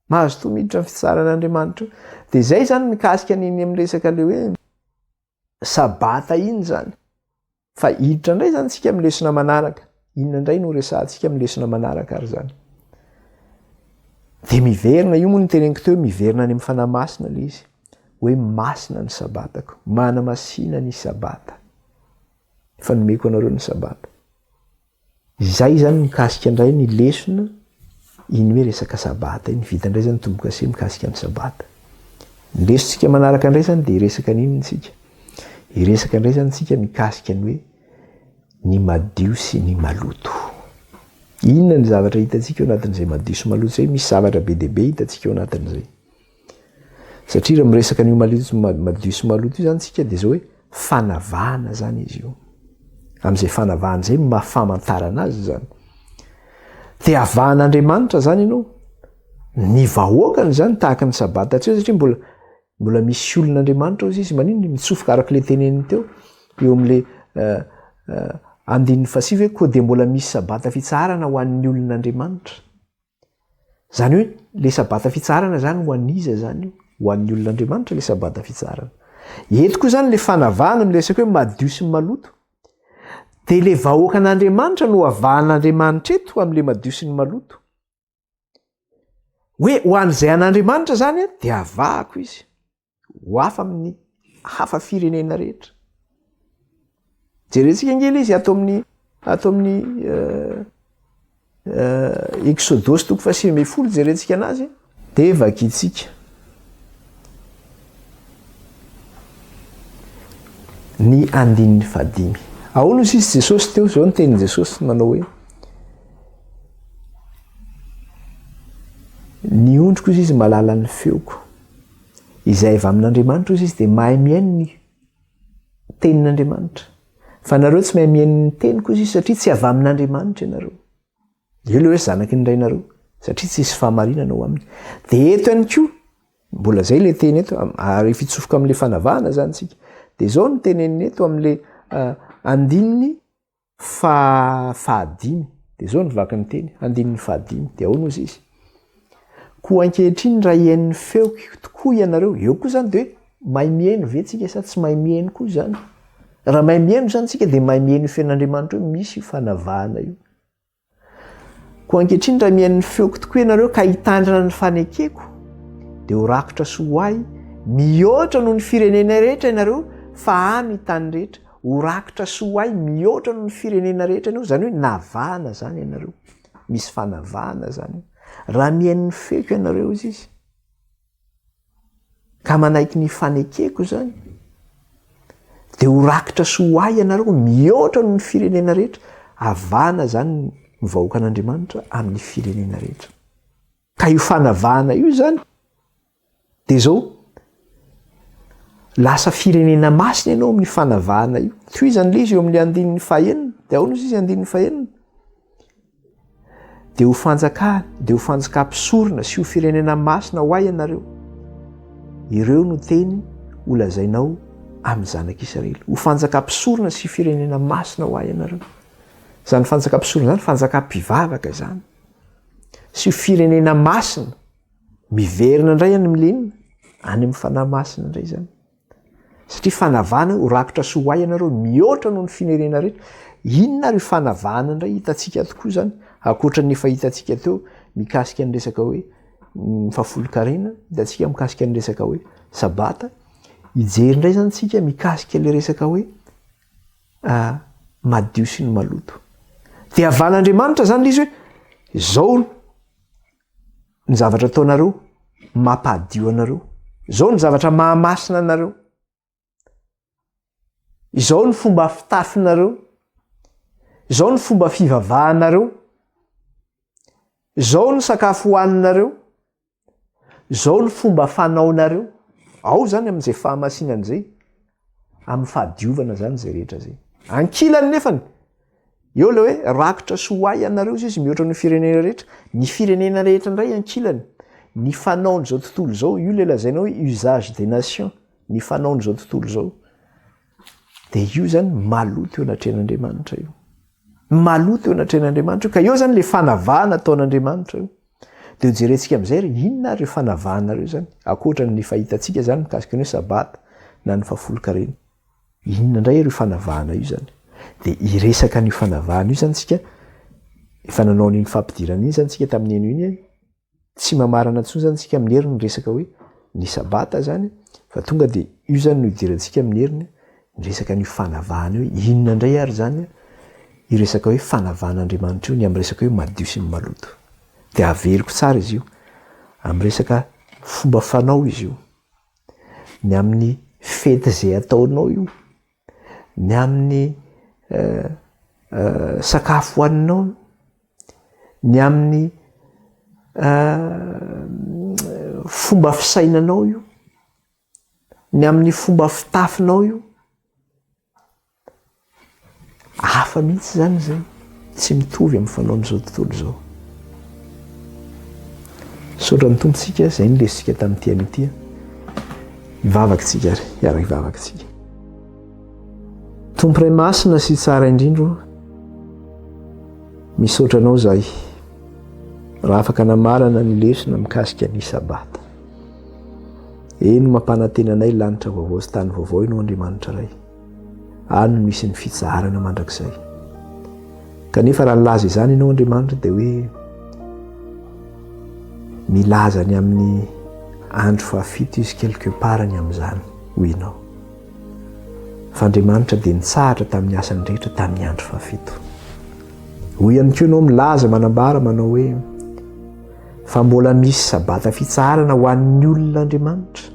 [SPEAKER 1] Mazotoa miditra amin'ny fitsaharan'Andriamanitra io. Dia izay izany mikasika an'iny amin'ny resaka ilay hoe sabata iny izany. Fa hiditra indray izany tsika amin'ny lesona manaraka. Inona indray no resahantsika amin'ny lesona manaraka ary izany. Dia miverina, io moa no teneniko teo, miverina any amin'ny fanahy masina ilay izy. Hoe masina ny sabatako, manamasina ny sabata. Efa nomeko anareo ny sabata. Izay izany mikasika indray ny lesona iny hoe resaka sabata iny. Vita indray izany tombo-kase mikasika ny sabata. Ny lesontsika manaraka indray izany dia hiresaka an'inona isika? Hiresaka indray izany isika mikasika ny hoe ny madio sy ny maloto. Inona ny zavatra hitantsika ao anatin'izay madio sy maloto izay? Misy zavatra be dia be hitantsika ao anatin'izay. Satria raha miresaka an'io madio sy maloto io izany tsika dia izao hoe fanavahana izany izy io. Amin'izay fanavahana izay no maha famantarana azy izany. Dia avahan'Andriamanitra izany ianao. Ny vahoakany izany tahaka ny sabata tsy eo satria mbola mbola misy olon'Andriamanitra ao izy maninona mitsofoka araka ilay teneniny teo eo amin'ilay eh, eh, andininy fahasivy hoe koa dia mbola misy sabata fitsaharana ho an'ny olon'Andriamanitra. Izany hoe le sabata fitsaharana zany ho an'iza zany io? Ho an'ny olon'Andriamanitra le sabata fitsaharana. Eto koa zany le fanavahana amin'ny resaka hoe madio sy ny maloto. Dia le vahoakan'Andriamanitra no avahan'Andriamanitra eto amin'le madio sy ny maloto. Hoe ho an'izay an'Andriamanitra zany dia avahako izy. Ho hafa amin'ny hafa firenena rehetra. Jerentsika ange ilay izy ato amin'ny ato amin'ny euh, euh, Exodosy toko fahasivy ambin'ny folo jerentsika anazy dia vakintsika. Ny andininy fahadimy. Ahoana hoy izy Jesosy teo? Izao ny tenin'i Jesosy manao hoe Ny ondriko hoy izy mahalala ny feoko. Izay avy amin'Andriamanitra hoy izy dia mahay mihaino ny tenin'Andriamanitra. Fa nareo tsy mahay mihaino ny teniko hoy izy satria tsy avy amin'Andriamanitra ianareo. Eo ilay hoe zanaky ny rainareo satria tsisy fahamarinana ao aminy. Dia eto ihany koa, mbola izay ilay teny eto, ary fitsofoka amin'ilay fanavahana izany tsika. Dia izao no teneniny eto amin'ilay ah, andininy fa fahadimy. Dia izao no vaky ny teny, andininy fahadimy. Dia ahoana ozy izy? Koa ankehitriny raha hihaino ny feoko tokoa ianareo, eo koa izany dia hoe mahay mihaino ve tsika sa tsy mahay mihaino koa izany? Raha mahay mihaino izany tsika dia mahay mihaino io feon'Andriamanitra io, misy io fanavahana io. Koa ankehitriny raha mihaino ny feoko tokoa ianareo ka hitandrina ny fanekeko, dia ho rakotra soa ho ahy mihoatra noho ny firenena rehetra ianareo, fa ahy ny tany rehetra. Ho rakotra soa ho ahy mihoatra noho ny firenena rehetra ianareo, izany hoe navahana izany ianareo. Misy fanavahana izany. Raha mihaino ny feoko ianareo, hoy izy, ka manaiky ny fanekeko izany, dia ho rakitra soa ho ahy ianareo mihoatra noho ny firenena rehetra. Avahana izany ny vahoakan'Andriamanitra amin'ny firenena rehetra. Ka io fanavahana io izany dia izao, lasa firenena masina ianao amin'ny fanavahana io. Tohizany ilay izy eo amin'ny andininy fahenina. Dia ahoana izy andininy fahenina? Dia ho fanjakana, dia ho fanjakam-pisorona sy ho firenena masina ho ahy ianareo. Ireo no teny holazainao amin'ny zanak'Israely. Ho fanjakam-pisorona sy firenena masina ho ahy ianareo. Izany fanjakam-pisorona izany, fanjakam-pivavaka izany. Sy ho firenena masina. Miverina indray any amin'ny inona? Any amin'ny fanahy masina indray izany. Satria fanavahana ho rakotra soa ho ahy ianareo mihoatra noho ny firenena rehetra. Inona ary io fanavahana indray hitantsika tokoa izany, ankoatra ny efa hitantsika teo mikasika ny resaka hoe ny fahafolonkarena, hitantsika mikasika ny resaka hoe sabata. Hijery indray izany tsika mikasika ilay resaka hoe madio sy ny maloto. Dia havan'Andriamanitra izany ilay izy hoe izao ny zavatra ataonareo mampadio anareo, izao ny zavatra mahamasina anareo, izao ny fomba fitafinareo, izao ny fomba fivavahanareo, izao ny sakafo hohaninareo, izao ny fomba fanaonareo. Ao izany amin'izay fahamasinana izay, amin'ny fahadiovana izany izay rehetra izay. Ankilany nefany, Eo ilay hoe rakotra soa ho ahy ianareo izy izy mihoatra ny firenena rehetra. Ny firenena rehetra indray ankilany. Ny fanaon'izao tontolo izao, io ilay lazaina hoe usage des nations, ny fanaon'izao tontolo izao. Dia io izany maloto eo anatrehan'Andriamanitra io. Maloto eo anatrehan'Andriamanitra io. Ka eo izany ilay fanavahana ataon'Andriamanitra io. Dia hojerentsika amin'izay ry inona ary io fanavahana ireo izany, ankoatra ny fahitantsika izany mikasika ny hoe sabata na ny fahafolonkarena. Inona indray ary io fanavahana io izany? Dia hiresaka an'io fanavahana io izany tsika, efa nanao an'iny fampidirana iny izany tsika tamin'ny eno iny, tsy mamarana intsony izany tsika amin'ny heriny resaka hoe ny sabata izany, fa tonga dia io izany no hidirantsika amin'ny heriny, ny resaka an'io fanavahana io, inona indray ary izany io resaka hoe fanavahan'Andriamanitra io, ny amin'ny resaka hoe madio sy ny maloto. Dia averiko tsara izy io, amin'ny resaka fomba fanao izy io. Ny amin'ny fety izay ataonao io, ny amin'ny sakafo hohaninao io, ny amin'ny fomba fisainanao io, ny amin'ny fomba fitafinao io. Hafa mihitsy izany izay, tsy mitovy amin'ny fanaon'izao tontolo izao. Misaotra ny Tompo tsika, izay ny lesontsika tamin'ity anio ity. Hivavaka tsika ary, hiara-hivavaka tsika. Tompo Ray Masina sy Tsara indrindra o, misaotra Anao izahay raha afaka namarana ny lesona mikasika ny Sabata. Eny, mampanantena anay lanitra vaovao sy tany vaovao Ianao Andriamanitra Ray. Any no misy ny fitsaharana mandrakizay. Kanefa raha nilaza izany ianao Andriamanitra dia hoe milaza ny amin'ny andro fahafito izy quelque part ny amin'izany, hoy ianao. Fa Andriamanitra dia nitsahatra tamin'ny asany rehetra tamin'ny andro fahafito. Hoy ihany koa ianao milaza manambara manao hoe fa mbola misy sabata fitsaharana ho an'ny olona Andriamanitra.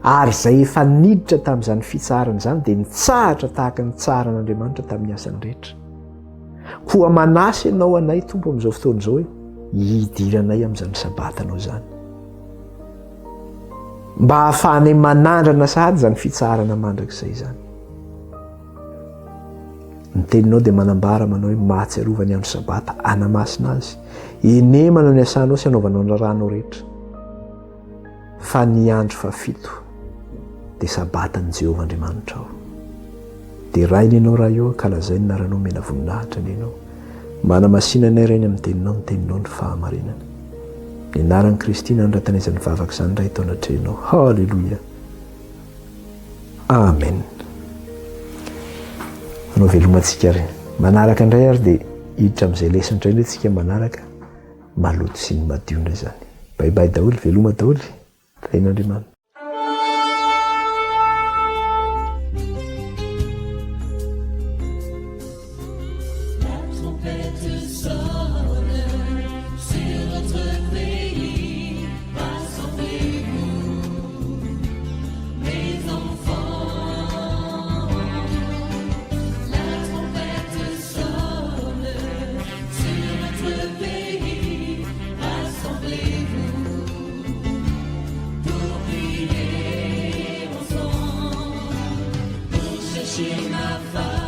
[SPEAKER 1] Ary izay efa niditra tamin'izany fitsaharana izany dia nitsahatra tahaka ny nitsaharan'Andriamanitra tamin'ny asany rehetra. Koa manasa ianao anay Tompo amin'izao fotoana izao hoe hidiranay amin'izany sabatanao izany. Mba hahafahanay manandrana sahady izany fitsaharana mandrakizay izany. Ny teninao dia manambara manao hoe mahatsiarova ny andro sabata anamasina azy. Enemana ny asanao sy anaovanao ny raharahanao rehetra. Fa ny andro fahafito dia Sabatan'i Jehovah Andriamanitrao. Deraina ianao Ray ô, ankalazaina ny anaranao, omena voninahitra anie ianao. Manamasina anay Ray ny amin'ny teninao, ny teninao ny fahamarinana. Ny anaran'i Kristy nanoratana izany vavaka izany Ray tao anatrehanao. Haleloia. Amen. Manao veloma antsika ary. Manaraka indray ary dia hiditra amin'izay lesona indray indray tsika manaraka. Maloto sy ny madio indray izany. Bye bye daholo, veloma daholo. Tahin'Andriamanitra.
[SPEAKER 2] Pour prier ensemble, pour chercher ma face.